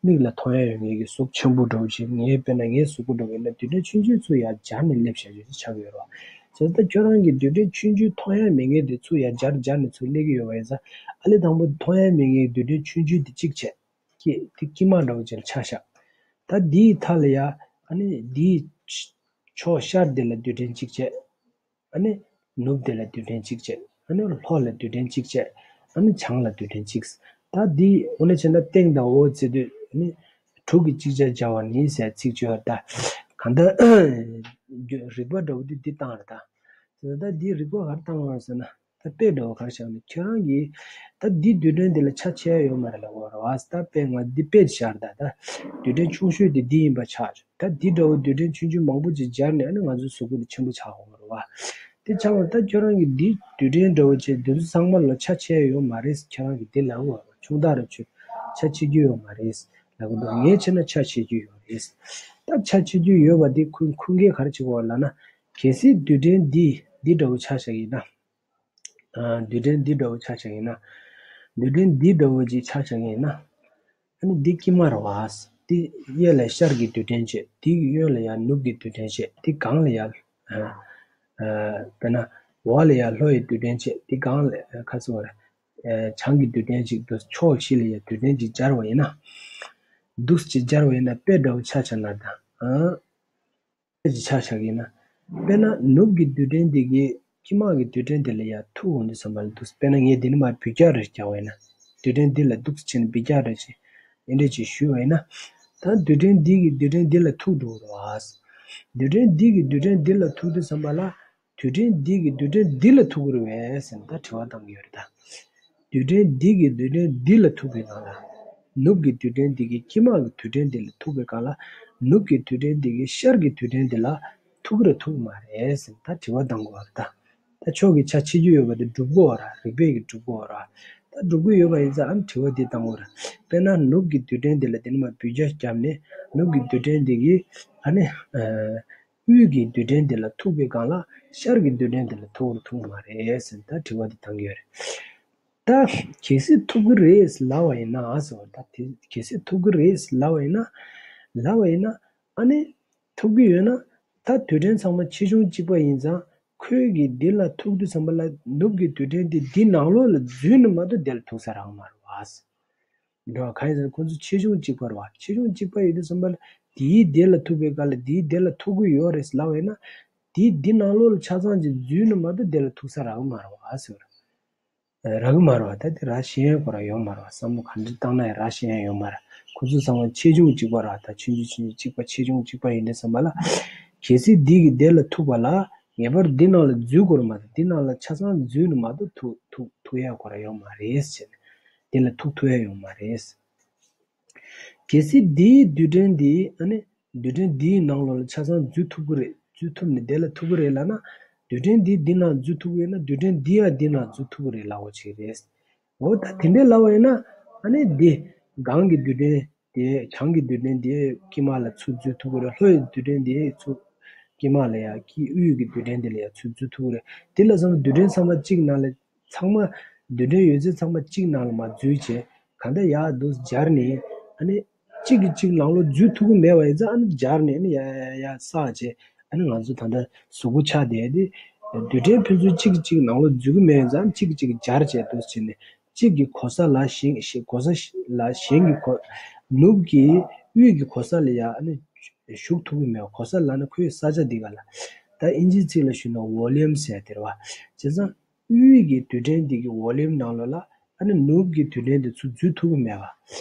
མིག་ལ་མཐོང་ཡ་ཡོད་མཁན་གྱི་གཟུགས་ཆེན་པོ་འདྲ་བོ་ཞིག་ངའི། དཔེར་ན་ངའི་གཟུགས་པོ་འདྲ་བོ་ཡིན་ན། རྡུལ་ཕྲན་ཆུང་ཆུང་ཚུར་ཡར་སྦྱར་ནས་སླེབས་བཞག་རྒྱུ་ཞིག་ཆགས་ཀྱི་ཡོད་རེད་བ། བྱས་ཙང་ད་ཁྱོད་རང་གིས་རྡུལ་ཕྲན་ཆུང་ཆུང་མཐོང་ཡ་མེད་མཁན་དེ་ཚུར་ཡར་སྦྱར་སྦྱར་ནས་ཚུར་སླེབས་ཀྱི་ཡོད་པ་ཡིན་ཙང་། ཨ་ལས་དང་པོ་མཐོང་ཡ་མེད་མཁན་གྱི་རྡུལ་ཕྲན་ཆུང་ཆུང་དེ་གཅིག་བྱས། དཀྱིལ། དེ་དཀྱིལ་མ་འདྲ་བོ་ཅིག་ལ་ཆ་བཞག་ད་འདིའི་མཐའ་ལ་ཡ། ཨ་ནི་འདིའི་ཕྱོགས་ཤར་དེ་ལ་རྡུལ་ཕྲན་གཅིག་བྱས། ཨ་ནི་ནུབ་དེ་ལ་རྡུལ་ཕྲན་གཅིག་བྱས། ཨ་ནི་ལྷོ་ལ་རྡུལ་ཕྲན་གཅིག་བྱས། ཨ་ནི་བྱང་ལ་རྡུལ་ཕྲན་གཅིག་ད་འདི་འོ་ན་བྱས་ན་སྟེང་དང་འོག་བརྩི་དུས། ཨ་ནི་དྲུག་གིས་གཅིག་བརྒྱ་བརྒྱ་པ་ནི་ཟེར་ཚིག་བརྗོད་ད། གང་ལྟར་རིགས་པ་འདྲ་བོ་འདི་འདི་བཏང་རེད་ད། ད་འདི་རིགས་པ་ག་རེ་བཏང་བ་རེད་ཟེར་ན། ད་དཔེ་འདྲ་བོ་ག་རེ་བཞག་ན། ཁྱོད་རང་གིས་ད་འདི་རྡུལ་ཕྲན་འདི་ལ་ཆ་ཕྱེ་ཡ་ཡོད་མ་རེད་ལབ་དགོས་རེད་བ། ད་དཔེ་ང་འདི་དཔེ་བཞག་ད། ད་རྡུལ་ཕྲན་ཆུང་ཤོས་དེ་འདི་ཡིན་པ་ཆགས། ད་འདི་འདྲ་བོ་རྡུལ་ཕྲན་ཆུང་ཆུང་མང་པོ་ཅིག་སྦྱར་ནས། ཨ་ནི་ང་ཚོའི་གཟུགས་པོ་འདི་ཆེན་པོ་ཆགས་ཡོང་གི་རེད་བ། དེ་ཆགས་པ། ད་ཁྱོད་རང་གིས་འདི་རྡུལ་ཕྲན་འདྲ་བོ་བྱས། འདི་ཚོ་ཚང་མ་ལ་ཆ་ཕྱེ་ཡ་ཡོད་མ་རེད། ཁྱོད་རང་གིས་འདི་ལབ་དགོས་རེད་བ། ཆུང་དག་རེད། ཆུང་ཆ་ཕྱེ་རྒྱུ་ཡོད་མ་རེད་ལབ་གི་འདུག་ངས་བྱས་ན་ཆ་ཕྱེ་རྒྱུ་ཡོད་རེད། རེད། ད་ཆ་ཆེ་རྒྱུ་ཡོད་པ་འདི་ཁུ་ཁུངས་སྐྱེལ་ག་རེ་བྱེད་དགོས་ལབ་ན། གལ་སྲིད་རྡུལ་ཕྲན་འདི་འདི་འདྲ་བོ་ཆ་བཞག་ཡིན་ན། ཨ་རྡུལ་ཕྲན་འདི་འདྲ་བོ་ཆ་བཞག་ཡིན་ན། རྡུལ་ཕྲན་འདི་འདྲ་བོ་ཅིག་ཆ་བཞག་ཡིན་ན། ཨ་ནི་འདི་དཀྱིལ་མ་རེད་བ། འདི་གཡས་ལ་ཤར་གྱི་རྡུལ་ཕྲན་བྱས། འདི་གི་གཡོན་ལ་ཡང་ནུབ་ཀྱི་རྡུལ་ཕྲན་བྱས། འདི་སྒང་ལ་ཡང་ཨ་ཨ་དཔེར་ན་འོག་ལ་ཡང་ལྷོ་ཡི་རྡུལ་ཕྲན་བྱས། འདི་སྒང་ལ་ཨ་ཁ་སོ་ར་ཨ་བྱང་གི་རྡུལ་ཕྲན་ཅིག་འདུག་ཕྱོགས་བཞི་ལ་ཡང་རྡུལ་ཕྲན་ཅིག་སྦྱར་བ་ཡིན་ན། འདུག་ཅིག་སྦྱར་བ་ཡིན་ན་དཔེ་འདྲ་བོ་ཆ་བཞག་ན་ད་ཨ། ཅིག་ཆ་བཞག་ཡིན་ན། དཔེར་ན་ནུབ་ཀྱི་རྡུལ་ཕྲན་འདི་གིས་དཀྱིལ་མ་གི་རྡུལ་ཕྲན་འདི་ལ་ཡར་ཐུག་འོང་དུས་ཙམ་པ་ལ་འདུག་དཔེར་ན་ངས་འདི་ནས་མར་འབུད་རྒྱག་རེ་རྒྱག་པ་ཡིན་ན། རྡུལ་ཕྲན་འདི་ལ་འདུག་སེ་བྱས་ནས་འབུད་རྒྱག་རེ་བྱས། འདི་འདྲ་ཅིག་ཞུས་པ་ཡིན་ན། ད་རྡུལ་ཕྲན་འདི་གིས་རྡུལ་ཕྲན་འདི་ལ་ཐུག་འགྲོ་གི་རེད་བ། རྡུལ་ཕྲན་འདི་གིས་རྡུལ་ཕྲན་འདི་ལ་ཐུག་དུས་ཙམ་པ་ལ། རྡུལ་ཕྲན་འདི་གིས་རྡུལ་ཕྲན་འདི་ལ་ཐུག་གི་རེད་བས་ཟེར་ནས་ད་དྲི་བ་བཏང་གི་ཡོད་རེད་ད། རྡུལ་ཕྲན་འདི་གིས་རྡུལ་ཕྲན་འདི་ལ་ཐུག་པའི་སྒང་ལ། ནུབ་ཀྱི་རྡུལ་ཕྲན་འདི་གིས་དཀྱིལ་མ་གི་རྡུལ་ཕྲན་འདི་ལ་ཐུག་པའི་སྒང་ལ། ནུབ་ཀྱི་རྡུལ་ཕྲན་འདི་གིས་ཤར་གྱི་རྡུལ་ཕྲན་འདི་ལ་ཐུག་གི་རེད་ཐུག་གི་མ་རེད་ཟེར་ནས་ད་དྲི་བ་བཏང་དགོས་པ་རེད་ད། ད་ཕྱོགས་ཀྱི་ཆ་ཕྱེ་རྒྱུ་ཡོད་པ་དེ་སྒྲུབ་དགོས་པ་རེད། རིགས་པས་ཀྱིས་སྒྲུབ་དགོས་པ་རེད། ད་སྒྲུབ་ཀྱི་ཡོད་པ་ཡིན་ཙང་ཨ་ནི་དྲི་བ་འདི་བཏང་དགོས་རེད། དཔེར་ན་ནུབ་ཀྱི་རྡུལ་ཕྲན་འདི་ལ་འདི་ནས་མར་འབུད་རྒྱག་བརྒྱབ་ནས་ནུབ་ཀྱི་རྡུལ་ཕྲན་འདི་གིས་ཨ་ནི། དབུས་ཀྱི་རྡུལ་ཕྲན་འདི་ལ་ཐུག་པའི་སྒང་ལ་ཤར་གྱི་རྡུལ་ཕྲན་འདི་ལ་ཐུག་རེད་ཐུག་མ་རེད་ཟེར་ནས་ད་དྲི་བ་འདི་བཏང་གི་ཡོད་རེད། ད་གལ་སྲིད་ཐུག་གི་རེད་ལབ་པ་ཡིན་ན་ཟེར་བ་ད་དེ་གལ་སྲིད་ཐུག་གི་རེད་ལབ་པ་ཡིན་ན། ལབ་པ་ཡིན་ན་ཨ་ནི་ཐུག་གི་ཡོད་ན་ད་རྡུལ་ཕྲན་ཚང་མ་ཆེ་ཆུང་གཅིག་པ་ཡིན་ཙང་ཁོས་ཀྱིས་འདི་ལ་ཐུག་དུས་ཙམ་པ་ལ་ནུབ་ཀྱི་རྡུལ་ཕྲན་འདི་འདི་ནང་ལོགས་ལ་འཛུལ་ནས་མ་གཏོགས་འདི་ལ་ཐུག་ས་རག་མ་རེད་བ། འགྲོ་བ་གང་ཡིན་ཟེར་ན་ཁོ་ཚོ་ཆེ་ཆུང་གཅིག་པ་རེད་བ། ཆེ་ཆུང་གཅིག་པ་ཡོད་དུས་ཙམ་པ་ལ་དེའི་སྡེ་ལ་ཐུག་པའི་སྐབས་ལ་དེའི་སྡེ་ལ་ཐུག་གི་ཡོད་རེད་ལབ་པ་ཡིན་ན། དེའི་འདི་ནང་ལོགས་ལ་ཆ་ཚང་ཅིག་འཛུལ་ན་མ་གཏོགས་དེ་ལ་ཐུག་ས་རག་གི་མ་རེད་བ་ཟེར། རག་གི་མ་རེད་བ། ད་དེ་རག་ཤེས་ཡ་ཁོ་རང་ཡོད་མ་རེད་བ། བསམ་བློ་ག་འདྲ་བཏང་ན་ཡང་རག་ཤེས་ཡ་ཡོད་མ་རེད། ཁོ་ཚོ་ཚང་མ་ཆེ་ཆུང་གཅིག་པ་རེད་བ། ད་ཆུང་ཆུང་ཆུང་ཆུང་གཅིག་པ་ཆེ་ཆུང་གཅིག་པ་ཡིན་དུས་ཙམ་པ་ལ། གལ་སྲིད་འདི་གི་སྡེ་ལ་ཐུག་པ་ལ་ངེས་པར་འདི་ནང་ལ་འཛུལ་དགོས་རེད་མ་གཏོགས་འདི་ནང་ལ་ཆ་ཚང་འཛུལ་ན་མ་གཏོགས་ཐུག་ཐུག་ཐུག་ཡ་ཁོ་རང་ཡོད་མ་རེད་ཟེར་ནས། དེ་ལ་ཐུག་ཐུབ་ཡ་ཡོད་མ་རེད། གལ་སྲིད་འདིའི་རྡུལ་ཕྲན་འདི་ཨ་ནི་རྡུལ་ཕྲན་འདིའི་ནང་ལོགས་ལ་ཆ་ཚང་འཛུལ་ཐུབ་ཀྱི་རེད། འཛུལ་ཐུབ་ནས་དེ་ལ་ཐུག་གི་རེད་ལབ་ན། རྡུལ་ཕྲན་འདི་འདི་ནང་འཛུལ་ཐུབ་ཀྱི་ཡོད་ན་རྡུལ་ཕྲན་འདི་ཡང་འདི་ནང་འཛུལ་ཐུབ་ཀྱི་རེད་ལབ་དགོས་ཀྱི་རེད། འོ་ད་དེ་འདྲས་ལབ་པ་ཡིན་ན་ཨ་ནི་འདི་སྒང་གི་རྡུལ་ཕྲན་དེ་བྱང་གི་རྡུལ་ཕྲན་དེ་དཀྱིལ་མ་ལ་ཚུར་འཛུལ་ཐུབ་ཀྱི་རེད། ལྷོ་ཡི་རྡུལ་ཕྲན་དེ་ཚུར་དཀྱིལ་མ་ལ་ཡང་དཀྱིལ་དབུས་ཀྱི་རྡུལ་ཕྲན་དེ་ལ་ཡང་ཚུར་འཛུལ་ཐུབ་ཀྱི་རེད། དེ་ལ་བསམ་རྡུལ་ཕྲན་ཚང་མ་གཅིག་ནང་ལ། ཚང་མ་རྡུལ་ཕྲན་ཡོད་ཚད་ཚང་མ་གཅིག་ནང་ལ་མར་འཛུལ་བྱས་གང་ལྟར་ཡར་འདུག་སྦྱར་ནས་ཨ་ནི་གཅིག་གིས་གཅིག་ནང་ལོགས་འཛུལ་ཐུབ་ཀྱི་མེད་པ་ཡིན་ཙང་ཨ་ནི་སྦྱར་ནས་ཨ་ནི་ཡར་ཡར་ཡར་བསགས་བྱས་ཨ་ནི་ང་ཚོ་ད་ལྟ་གཟུགས་པོ་ཆགས་བསྡད་དེ། རྡུལ་ཕྲན་ཕན་ཚུན་གཅིག་གིས་གཅིག་ནང་ལོགས་འཛུལ་གྱི་མེད་པ་ཡིན་ཙང་གཅིག་གིས་གཅིག་སྦྱར་བྱས་འདུག་བྱས་ནས་གཅིག་གི་གོ་ས་ལ་གཞན་གཞན་གོ་ས་ལ་གཞན་གྱི་གོ་ནུབ་ཀྱི་དབུས་ཀྱི་གོ་ས་ལ་ཡར་ཨ་ནི་ཞུགས་ཐུབ་ཀྱི་མེད་པ། གོ་ས་ལབ་ན་ཁོའི་ས་ཆ་འདི་ག་ལ་ད་ཨིན་ཇིའི་ཚིག་ལ་ཞུས་ན་ཝོ་ལིའུམ་ཟེར་དེ་རེད་བ། བྱས་ཙང་། དབུས་ཀྱི་རྡུལ་ཕྲན་འདི་གི་ཝོ་ལིའུམ་ནང་ལོགས་ལ་ཨ་ནི་ནུབ་ཀྱི་རྡུལ་ཕྲན་འདི་ཚུར་འཛུལ་ཐུབ་ཀྱི་མེད་པ།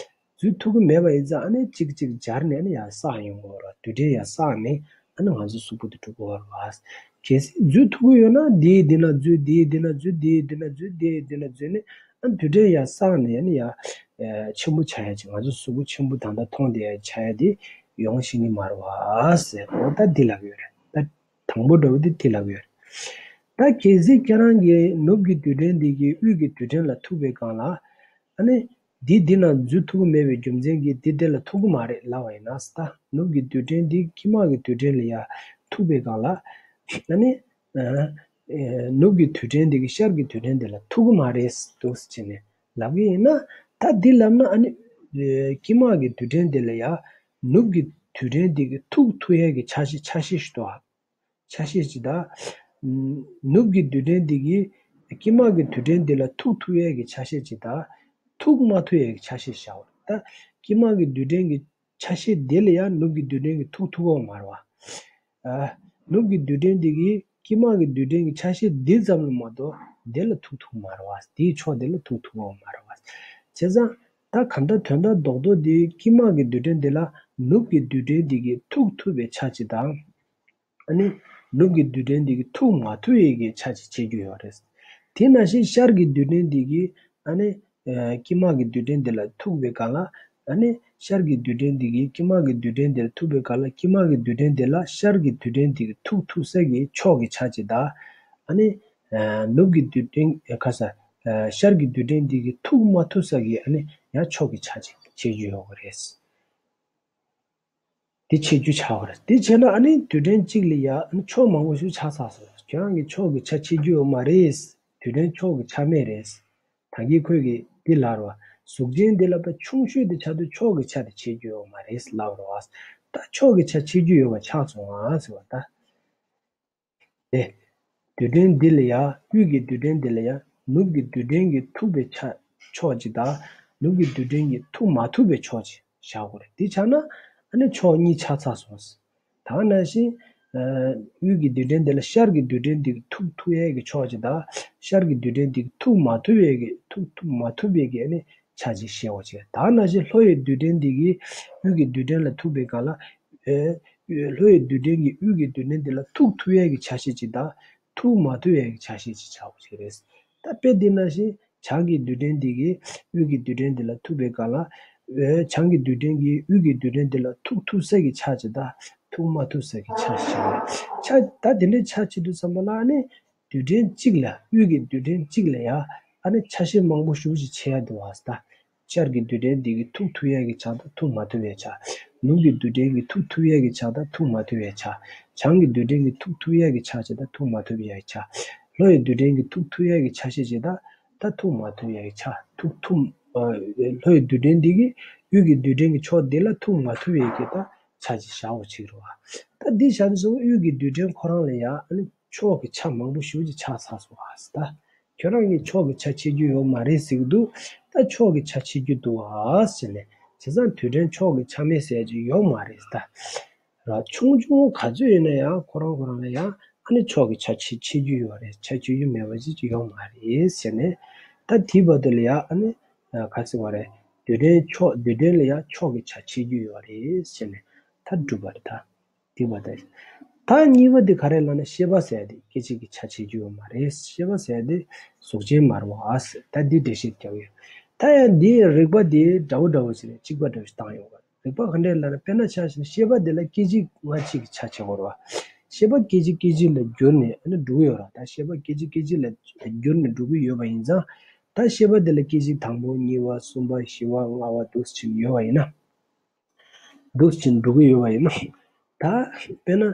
འཛུལ་ཐུབ་ཀྱི་མེད་པ་ཡིན་ཙང་ཨ་ནི་གཅིག་གཅིག་སྦྱར་ནས་ཨ་ནི་ཡར་བསགས་ཡོང་གི་ཡོད་རེད། རྡུལ་ཕྲན་ཡར་བསགས་ནས་ཨ་ནི་ང་ཚོ་གཟུགས་པོ་དེ་གྲུབ་ཀྱི་ཡོད་རེད་བ། གལ་སྲིད་འཛུལ་ཐུབ་ཀྱི་ཡོད་ན་འདིའི་འདི་ན་འཛུལ་འདིའི་འདི་ན་འཛུལ་འདིའི་འདི་ན་འཛུལ་འདིའི་འདི་ན་འཛུལ་ནས་ཨ་ནི་རྡུལ་ཕྲན་ཡར་བསགས་ནས་ཨ་ནི་ཡར་ཆེན་པོ་ཆགས་ཡ་ཅིག་ང་ཚོ་གཟུགས་པོ་ཆེན་པོ་ད་ལྟ་མཐོང་བསྡད་ཡ་ཆགས་ཡ་དེ་ཡོང་ཤེས་ཀྱི་མ་རེད་བ་ཟེར། འོ་ད་འདི་ལབ་ཀྱི་ཡོད་རེད་ད། དང་པོ་འདྲ་བོ་འདི་དེ་ལབ་ཡོད། ད་གལ་སྲིད་ཁྱེད་རང་གིས་ནུབ་ཀྱི་རྡུལ་ཕྲན་འདི་གིས་དབུས་ཀྱི་རྡུལ་ཕྲན་ལ་ཐུག་པའི་སྒང་ལ། ཨ་ནི། འདི་འདི་ན་འཛུལ་ཐུབ་ཀྱི་མེད་པའི་རྒྱུ་མཚན་གྱིས་འདི་དེ་ལ་ཐུག་གི་མ་རེད་ལབ་པ་ཡིན་ན་ད་ནུབ་ཀྱི་རྡུལ་ཕྲན་འདི་དཀྱིལ་མ་གི་རྡུལ་ཕྲན་ལ་ཡར་ཐུག་པའི་སྒང་ལ། ཨ་ནི། ནུབ་ཀྱི་རྡུལ་ཕྲན་འདི་གིས་ཤར་གྱི་རྡུལ་ཕྲན་འདི་ལ་ཐུག་གི་མ་རེད་འདུག་ཟེར་ནས་ལབ་ཀྱི་ཡིན་ན། ད་འདི་ལབ་ན་ཨ་ནི། དཀྱིལ་མ་གི་རྡུལ་ཕྲན་འདི་ལ་ཡར་ནུབ་ཀྱི་རྡུལ་ཕྲན་འདི་གིས་ཐུག་ཐུབ་ཡས་ཀྱི་ཆ་ཤས་ཆ་ཤས་ཤིག་འདུག་ཨ། ཆ་ཤས་ཅིག་དང་། ནུབ་ཀྱི་རྡུལ་ཕྲན་འདི་གིས་དཀྱིལ་མ་གི་རྡུལ་ཕྲན་འདི་ལ་ཐུག་ཐུབ་ཡས་ཀྱི་ཆ་ཤས་ཅིག་དང་། ཐུག་མ་ཐུབ་ཡས་ཀྱི་ཆ་ཤས་བཞག་པ་ད་དཀྱིལ་མ་གི་རྡུལ་ཕྲན་གྱི་ཆ་ཤས་དེ་ལ་ཡང་ནུབ་ཀྱི་རྡུལ་ཕྲན་གྱིས་ཐུག་ཐུབ་ཀྱི་མ་རེད་བ། ཨ། ནུབ་ཀྱི་རྡུལ་ཕྲན་འདི་གིས་དཀྱིལ་མ་གི་རྡུལ་ཕྲན་གྱི་ཆ་ཤས་འདི་ཙམ་ལ་མ་གཏོགས་དེ་ལ་ཐུག་ཐུབ་ཀྱི་མ་རེད་བ། དེའི་ཕྱོགས་དེ་ལ་ཐུག་ཐུབ་ཀྱི་མ་རེད་བ། བྱས་ཙང་ད་གང་ལྟར་དོན་དག་རྡོག་རྡོག་འདི་དཀྱིལ་མ་གི་རྡུལ་ཕྲན་འདི་ལ་ནུབ་ཀྱི་རྡུལ་ཕྲན་འདི་གིས་ཐུག་ཐུབ་པའི་ཆ་ཅིག་དང་། ཨ་ནི། ནུབ་ཀྱི་རྡུལ་ཕྲན་འདི་གིས་ཐུག་མ་ཐུབ་ཡས་ཀྱི་ཆ་ཅིག་བྱེད་རྒྱུ་ཡོད་རེད། དེ་ནང་བཞིན་ཤར་གྱི་རྡུལ་ཕྲན་འདི་གིས་ཨ་ནི། དཀྱིལ་མ་གི་རྡུལ་ཕྲན་འདི་ལ་ཐུག་པའི་སྒང་ལ། ཨ་ནི། ཤར་གྱི་རྡུལ་ཕྲན་འདི་གིས་དཀྱིལ་མ་གི་རྡུལ་ཕྲན་འདི་ལ་ཐུག་པའི་སྒང་ལ་དཀྱིལ་མ་གི་རྡུལ་ཕྲན་འདི་ལ་ཤར་གྱི་རྡུལ་ཕྲན་འདི་གིས་ཐུག་ཐུབ་ས་གི་ཕྱོགས་ཀྱི་ཆ་ཅིག་དང་། ཨ་ནི། ནུབ་ཀྱི་རྡུལ་ཕྲན་ཁ་ས། ཤར་གྱི་རྡུལ་ཕྲན་འདི་གིས་ཐུག་མ་ཐུབ་ས་གི་ཨ་ནི་ཡང་ཕྱོགས་ཀྱི་ཆ་ཅིག་བྱེད་རྒྱུ་ཡོད་རེད། དེ་ཕྱེ་རྒྱུ་ཆགས་པ་རེད། དེ་བྱས་ན་ཨ་ནི་དུས་དྲན་གཅིག་ལ་ཡ་ཨ་ནི་ཕྱོགས་མང་པོ་ཞིག་ཆགས་ཚར་སོང་། ཁྱོད་རང་གི་ཕྱོགས་ཀྱི་ཆ་ཕྱེ་རྒྱུ་ཡོད་མ་རེད། དུས་དྲན་ཕྱོགས་ཀྱི་ཆ་མེད་རེད། ད་གིན་ཁོས་ཀྱིས་འདི་ལབ་རེད་བ། གཟུགས་ཅན་འདི་ལ་ད་ཆུང་ཤོས་དེ་ཆགས་དུས་ཕྱོགས་ཀྱི་ཆ་དེ་ཕྱེ་རྒྱུ་ཡོད་མ་རེད་ལབ་རེད་བ། ད་ཕྱོགས་ཀྱི་ཆ་ཕྱེ་རྒྱུ་ཡོད་པ་ཆགས་སོང་ཨ་ཟེར་བ་ད། ཨེ། དུས་དྲན་འདི་ལ་ཡ། དབུས་ཀྱི་དུས་དྲན་འདི་ལ་ཡ། ནུབ་ཀྱི་དུས་དྲན་གྱིས་ཐུག་པའི་ཆ་ཕྱོགས་གཅིག་དང་། ནུབ་ཀྱི་དུས་དྲན་གྱིས་ཐུག་མ་ཐུབ་པའི་ཕྱོགས་གཅིག་བཞག་དགོས་རེད། དེ་ཆགས་ན་ཨ་ནི་ཕྱོགས་གཉིས་ཆགས་ཚར་སོང་། ད་ག་ནང་བཞིན། ཨ། དབུས་ཀྱི་དུས་དྲན་འདི་ལ་ཤར་གྱི་དུས་དྲན་འདི་གིས་ཐུག་ཐུབ་ཡས་ཀྱི་ཕྱོགས་གཅིག་དང་། ཤར་གྱི་དུས་དྲན་འདི་གིས་ཐུག་མ་ཐུབ་ཡས་ཀྱི་ཐུག་ཐུག་མ་ཐུབ་ཡས་ཀྱི་ཨ་ནི་ཆ་གཅིག་བཤད་དགོས་བྱས། ད་ག་ནང་བཞིན་ལྷོ་ཡི་དུས་དྲན་འདི་གིས་དབུས་ཀྱི་དུས་དྲན་ལ་ཐུག་པའི་སྒང་ལ། ཨེ། ལྷོ་ཡི་དུས་དྲན་གྱིས་དབུས་ཀྱི་དུས་དྲན་འདི་ལ་ཐུག་ཐུབ་ཡས་ཀྱི་ཆ་ཤས་གཅིག་དང་། ཐུག་མ་ཐུབ་ཡས་ཀྱི་ཆ་ཤས་གཅིག་ཆགས་དགོས་བྱས་རེད། ད་དཔེ་འདི་ནང་བཞིན་བྱང་གི་དུས་དྲན་འདི་གིས་དབུས་ཀྱི་དུས་དྲན་འདི་ལ་ཐུག་པའི་སྒང་ལ། ཨེ། བྱང་གི་དུས་དྲན་གྱིས་དབུས་ཀྱི་དུས་དྲན་འདི་ལ་ཐུག་ཐུབ་ས་གི་ཆ་གཅིག་དང་། ཐུག་མ་ཐུབ་ས་གི་ཆ་གཅིག་ཆགས། ད་དེ་འདྲའི་ཆ་ཕྱེ་དུས་ཙམ་པ་ལ་ཨ་ནི། དུས་དྲན་གཅིག་ལ། དབུས་ཀྱི་དུས་དྲན་གཅིག་ལ་ཡ། ཨ་ནི་ཆ་ཤས་མང་པོ་ཞེ་པོ་ཅིག་ཕྱེ་ཡ་འདུག་བ་ད། ཤར་གྱི་དུས་དྲན་འདི་གིས་ཐུག་ཐུབ་ཡས་ཀྱི་ཆ་དང་ཐུག་མ་ཐུབ་ཡས་ཆ། ནུབ་ཀྱི་དུས་དྲན་གྱིས་ཐུག་ཐུབ་ཡས་ཀྱི་ཆ་དང་ཐུག་མ་ཐུབ་ཡས་ཆ། བྱང་གི་དུས་དྲན་གྱིས་ཐུག་ཐུབ་ཡས་ཀྱི་ཆ་གཅིག་དང་ཐུག་མ་ཐུབ་ཡས་ཆ། ལྷོ་ཡི་དུས་དྲན་གྱིས་ཐུག་ཐུབ་ཡས་ཀྱི་ཆ་ཤས་གཅིག་དང་། ད་ཐུག་མ་ཐུབ་ཡས་ཀྱི་ཆ། ཐུག་ཐུག་ཨ། ལྷོ་ཡི་དུས་དྲན་འདི་གིས་དབུས་ཀྱི་དུས་དྲན་གྱི་ཕྱོགས་འདི་ལ་ཐུག་མ་ཐུབ་ཡས་ཀྱི་ད་ཆ་གཅིག་བཞག་དགོས་བྱས་རེད་བ། ད་འདི་བཞག་དུས་ཙམ་པ་དབུས་ཀྱི་དུས་དྲན་ཁོ་རང་ལ་ཡ་ཨ་ནི་ཕྱོགས་ཀྱི་ཆ་མང་པོ་ཞེ་པོ་ཅིག་ཆགས་ཚར་སོང་བ་ད། ཁྱོད་རང་གིས་ཕྱོགས་ཀྱི་ཆ་ཕྱེ་རྒྱུ་ཡོད་མ་རེད་ཟེར་གྱི་འདུག་ད་ཕྱོགས་ཀྱི་ཆ་ཕྱེ་རྒྱུ་འདུག་བ་ཟེར་ནས། བྱས་ཙང་དུས་དྲན་ཕྱོགས་ཀྱི་ཆ་མེད་ཟེར་གྱི་ཡོད་མ་རེད་ད། ར། ཆུང་ཆུང་ག་ཚོད་ཡིན་ན་ཡང་ཁོ་རང་ཁོ་རང་ལ་ཡང་ཨ་ནི་ཕྱོགས་ཀྱི་ཆ་ཕྱེ་ཕྱེ་རྒྱུ་ཡོད་རེད། ཆ་ཕྱེ་རྒྱུ་མེད་པ་ཅིག་ཡོད་མ་རེད་ཟེར་ནས། ད་དེའི་བར་དུ་ལ་ཡང་ཨ་ནི་ག་ཟེར་བ་རེད། དུས་དྲན་ཕྱོགས་དུས་དྲན་ལ་ཡང་ཕྱོགས་ཀྱི་ཆ་ཕྱེ་རྒྱུ་ཡོད་རེད་ཟེར་ནས་ད་གྲུབ་པ་རེད་ད། དེ་བ་དེ། ད་གཉིས་པ་དེ་ག་རེ་ལབ་ན་ཤེས་པ་ཟེར་དེ་སྐད་ཅིག་གི་ཆ་ཕྱེ་རྒྱུ་ཡོད་མ་རེད། ཤེས་པ་ཟེར་དེ་གཟུགས་ཅན་མ་རེད་བ། ད་འདི་འགྲེལ་བཤད་རྒྱག་ཡོད། ད་ཡང་འདི་རིགས་པ་འདི་འདྲ་བོ་འདྲ་བོ་ཞིག་ནས་གཅིག་པ་འདྲ་བོ་ཞིག་བཏང་ཡོང་བ། རིགས་པ་ག་འདྲས་ལབ་ན། དཔེར་ན་ཆ་བཞག་ན་ཤེས་པ་འདི་ལ་སྐད་ཅིག་སྔ་ཕྱི་གི་ཆ་ཕྱེ་དགོས་རེད་བ། ཤེས་པ་སྐད་ཅིག་སྐད་ཅིག་ལ་བསྒྱུར་ནས་ཨ་ནི་འགྲོ་གི་ཡོད་རེད། ད་ཤེས་པ་སྐད་ཅིག་སྐད་ཅིག་ལ་བསྒྱུར་ནས་འགྲོ་གི་ཡོད་པ་ཡིན་ཙང་། ད་ཤེས་པ་འདི་ལ་སྐད་ཅིག་དང་པོ་གཉིས་པ་གསུམ་པ་བཞི་པ་ལྔ་པ་འདུག་སེ་ཡོད་པ་ཡིན་ན། འདུག་སེ་འགྲོ་གི་ཡོད་པ་ཡིན་ན། ད་དཔེར་ན།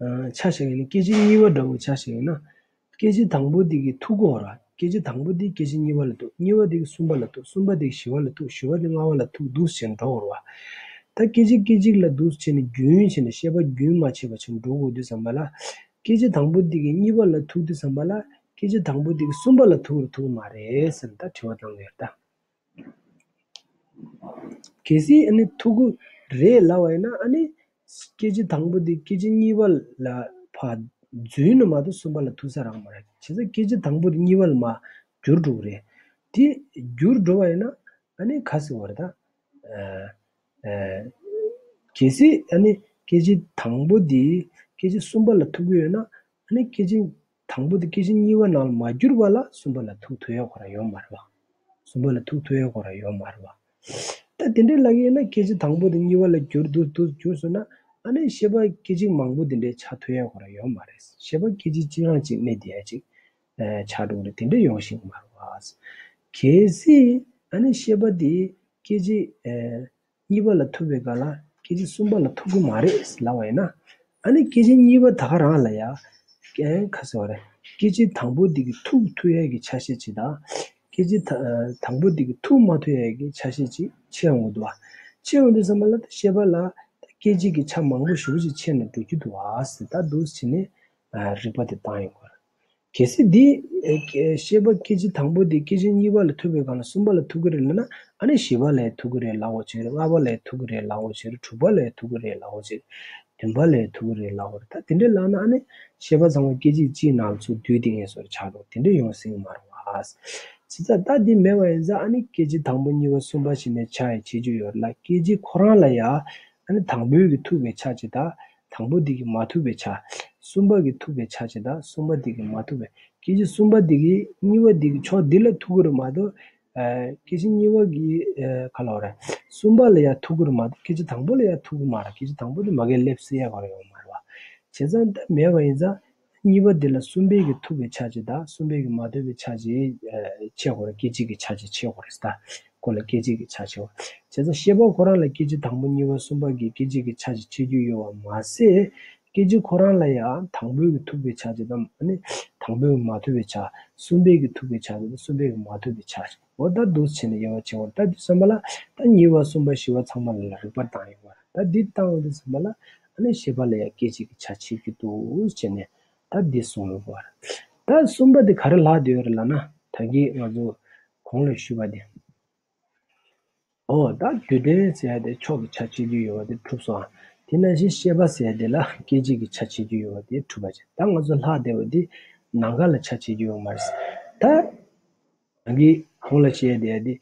ཨ། ཆ་བཞག་ཡིན་ན་སྐད་ཅིག་གཉིས་པ་འདྲ་བོ་ཆ་བཞག་ཡིན་ན། སྐད་ཅིག་དང་པོ་དེ་གིས་ཐུག་གི་ཡོད་རེད། སྐད་ཅིག་དང་པོ་དེ་སྐད་ཅིག་གཉིས་པ་ལ་ཐུག་གཉིས་པ་དེ་གིས་གསུམ་པ་ལ་ཐུག་གསུམ་པ་དེ་གིས་བཞི་པ་ལ་ཐུག་བཞི་པ་དེ་ལྔ་པ་ལ་ཐུག་འདུག་སེ་འགྲོ་གི་ཡོད་རེད་བ། ད་སྐད་ཅིག་སྐད་ཅིག་ལ་འདུག་སེ་བྱས་ནས་རྒྱུན་བྱས་ནས་ཤེས་པ་རྒྱུན་མ་ཆད་པ་བྱས་ནས་འགྲོ་དགོས་དུས་ཙམ་པ་ལ། སྐད་ཅིག་དང་པོ་དེ་གིས་གཉིས་པ་ལ་ཐུག་དུས་ཙམ་པ་ལ། སྐད་ཅིག་དང་པོ་དེ་གིས་གསུམ་པ་ལ་ཐུག་རེད་ཐུག་མ་རེད་ཟེར་ནས་ད་དྲི་བ་བཏང་གི་ཡོད་རེད་ད། གལ་སྲིད་ཨ་ནི་ཐུག་གི་རེད་ལབ་པ་ཡིན་ན། ཨ་ནི་སྐད་ཅིག་དང་པོ་དེ་སྐད་ཅིག་གཉིས་པ་ལ་ཕར་འཛུལ་ནས་མ་གཏོགས་གསུམ་པ་ལ་ཐུག་ས་རག་མ་རེད། བྱས་ཙང་སྐད་ཅིག་དང་པོ་དེ་གཉིས་པ་ལ་མར་འགྱུར་འགྲོ་གི་རེད། དེ་འགྱུར་འགྲོ་བ་ཡིན་ན། ཨ་ནི་ག་ཟེར་བ་རེད་ད། ཨ། ཨ། གལ་སྲིད་ཨ་ནི་སྐད་ཅིག་དང་པོ་དེ་སྐད་ཅིག་གསུམ་པ་ལ་ཐུག་གི་ཡོད་ན། ཨ་ནི་སྐད་ཅིག་དང་པོ་དེ་སྐད་ཅིག་གཉིས་པ་ནང་ལ་མ་གྱུར་པ་ལ་གསུམ་པ་ལ་ཐུག་ཐུབ་ཡ་ཁོ་རང་ཡོད་མ་རེད་བ། གསུམ་པ་ལ་ཐུག་ཐུབ་ཡ་ཁོ་རང་ཡོད་མ་རེད་བ། ད་དེ་འདྲའི་ལབ་ཀྱི་ཡོད་ན། སྐད་ཅིག་དང་པོ་དེ་གཉིས་པ་ལ་གྱུར་འདུག་འདུག་གྱུར་སོང་ན། ཨ་ནི་ཤེས་པ་སྐད་ཅིག་མང་པོ་དེ་འདྲའི་ཆགས་ཐུབ་ཡ་ཁོ་རང་ཡོད་མ་རེད། ཤེས་པ་སྐད་ཅིག་གཅིག་རང་གཅིག་གནས་བསྡད་ཡ་ཅིག་ཨ། ཆགས་འགྲོ་གི་རེད། དེ་འདྲ་ཡོང་ཤེས་ཀྱི་མ་རེད་བ། གལ་སྲིད་ཨ་ནི་ཤེས་པ་དེ་སྐད་ཅིག་ཨ། གཉིས་པ་ལ་ཐུག་པའི་སྒང་ལ་སྐད་ཅིག་གསུམ་པ་ལ་ཐུག་གི་མ་རེད་ལབ་པ་ཡིན་ན། ཨ་ནི་སྐད་ཅིག་གཉིས་པ་ད་ག་རང་ལ་ཡ། ཨེ། ག་ཟེར་བ་རེད། སྐད་ཅིག་དང་པོ་དེ་གིས་ཐུག་ཐུབ་ཡས་ཀྱི་ཆ་ཤས་ཅིག་དང་། སྐད་ཅིག་ད་དང་པོ་དེ་གིས་ཐུག་མ་ཐུབ་ཡས་ཀྱི་ཆ་ཤས་ཅིག་ཕྱེ་ཡོང་གི་འདུག་བ། ཕྱེ་ཡོང་དུས་ཙམ་པ་ལ་ཤེས་པ་ལ་སྐད་ཅིག་གི་ཆ་མང་པོ་ཞེ་པོ་ཅིག་ཕྱེ་ནས་འགྲོ་རྒྱུ་འདུག་བ་ཟེར། ད་འདུག་སེ་བྱས་ནས་རིགས་པ་དེ་བཏང་ཡོང་གི་རེད། གལ་སྲིད་འདི། ཨེ། ཤེས་པ་སྐད་ཅིག་དང་པོ་དེ་སྐད་ཅིག་གཉིས་པ་ལ་ཐུག་པའི་སྒང་ལ་གསུམ་པ་ལ་ཐུག་གི་རེད་ལབ་ན། ཨ་ནི་བཞི་པ་ལ་ཐུག་གི་རེད་ལབ་དགོས་བྱས། ལྔ་པ་ལ་ཐུག་གི་རེད་ལབ་དགོས་བྱས། དྲུག་པ་ལ་ཐུག་གི་རེད་ལབ་དགོས་བྱས། བདུན་པ་ལ་ཐུག་གི་རེད་ལབ་དགོས་རེད། ད་དེ་འདྲ་ལབ་ན་ཨ་ནི་ཤེས་པ་ཚང་མ་སྐད་ཅིག་གཅིག་ནང་ལ་ཚུར་བསྡུས་བསྡད་མཁན་བཟོ་འདྲ་ཆགས་འགྲོ། དེ་འདྲ་ཡོང་སྲིད་ཀྱི་མ་རེད་བ། བྱས་ཙང་ད་འདི་མེད་པ་ཡིན་ཙང་། ཨ་ནི་སྐད་ཅིག་དང་པོ་གཉིས་པ་གསུམ་པ་བྱས་ནས་ཆ་ཡི་ཕྱེ་རྒྱུ་ཡོད་རེད་ལ། སྐད་ཅིག་ཁོ་རང་ལ་ཡ། ཨ་ནི་དང་པོའི་གི་ཐུག་པའི་ཆ་ཅིག་དང་། དང་པོ་དེ་གི་མ་ཐུག་པའི་ཆ། གསུམ་པ་གི་ཐུག་པའི་ཆ་ཅིག་དང་། གསུམ་པ་དེ་གི་མ་ཐུག་པའི། སྐད་ཅིག་གསུམ་པ་དེ་གི་གཉིས་པ་དེ་གི་ཕྱོགས་འདི་ལ་ཐུག་གི་རེད་མ་གཏོགས། ཨ། སྐད་ཅིག་གཉིས་པ་གི། ཨ། ག་ལབ་དགོས་རེད། གསུམ་པ་ལ་ཡ་ཐུག་གི་རེད་མ་གཏོགས། སྐད་ཅིག་དང་པོ་ལ་ཡ་ཐུག་གི་མ་རེད། སྐད་ཅིག་དང་པོ་དེ་མ་གིར་སླེབས་སྲིད་ཡ་ག་རེ་ཡོད་མ་རེད་བ། བྱས་ཙང་ད་མེད་པ་ཡིན་ཙང་། གཉིས་པ་དེ་ལ་གསུམ་པའི་གི་ཐུག་པའི་ཆ་ཅིག་དང་། གསུམ་པའི་གི་མ་ཐུག་པའི་ཆ་ཅིག་ཨ། ཕྱེ་དགོས་རེད། སྐད་ཅིག་གི་ཆ་ཅིག་ཕྱེ་དགོས་རེད་ད། ཁོ་ལ་སྐད་ཅིག་གི་ཆ་ཕྱེ་བ། བྱས་ཙང་ཤེས་པ་ཁོ་རང་ལ་སྐད་ཅིག་དང་པོ་གཉིས་པ་གསུམ་པ་གི་སྐད་ཅིག་གི་ཆ་ཕྱེ་རྒྱུ་ཡོད་པ་མ་ཟད། སྐད་ཅིག་ཁོ་རང་ལ་ཡང་དང་པོའི་གི་ཐུག་པའི་ཆ་ཕྱེ་དང་ཨ་ནི་དང་པོའི་གི་མ་ཐུག་པའི་ཆ། གསུམ་པའི་གི་ཐུག་པའི་ཆ་དང་གསུམ་པའི་གི་མ་ཐུག་པའི་ཆ། འོ་ད་འདུག་བྱས་ནས་དབྱེ་བ་ཕྱེ་བར་ད་འདི་བསམ་པ་ལ་ད་གཉིས་པ་གསུམ་པ་བཞི་པ་ཚང་མ་ལ་རིགས་པ་བཏང་ཡོང་བ་ད་འདི་བཏང་བ་འདི་བསམ་པ་ལ་ཨ་ནི་ཤེས་པ་ལ་ཡང་སྐད་ཅིག་གི་ཆ་ཕྱེ་རྒྱུ་འདུག་བྱས་ནས་ད་འདི་གསུངས་ཡོང་བ་རེད། ད་གསུམ་པ་འདི་ག་རེ་ལྷག་བསྡད་ཡོད་རེད་ལབ་ན་ད་གིན་ང་ཚོ་གོང་ལ་ཞུས་པ་འདི། ཨོ་ད་རྒྱུ་ལྡན་ཟེར་ཡ་དེ་ཕྱོགས་ཀྱི་ཆ་ཕྱེ་རྒྱུ་ཡོད་པ་དེ་གྲུབ་སོང་། དེ་ནང་བཞིན་ཤེས་པ་ཟེར་ཡ་དེ་ལ་སྐད་ཅིག་གི་ཆ་ཕྱེ་རྒྱུ་ཡོད་པ་དེ་གྲུབ་པ་བྱས། ད་ང་ཚོ་ལྷག་བསྡད་པ་དེ་ནམ་མཁའ་ལ་ཆ་ཕྱེ་རྒྱུ་ཡོད་མ་རེད། ད་ང་གིས་གོང་ལ་བཤད་བསྡད་ཡ་དེ་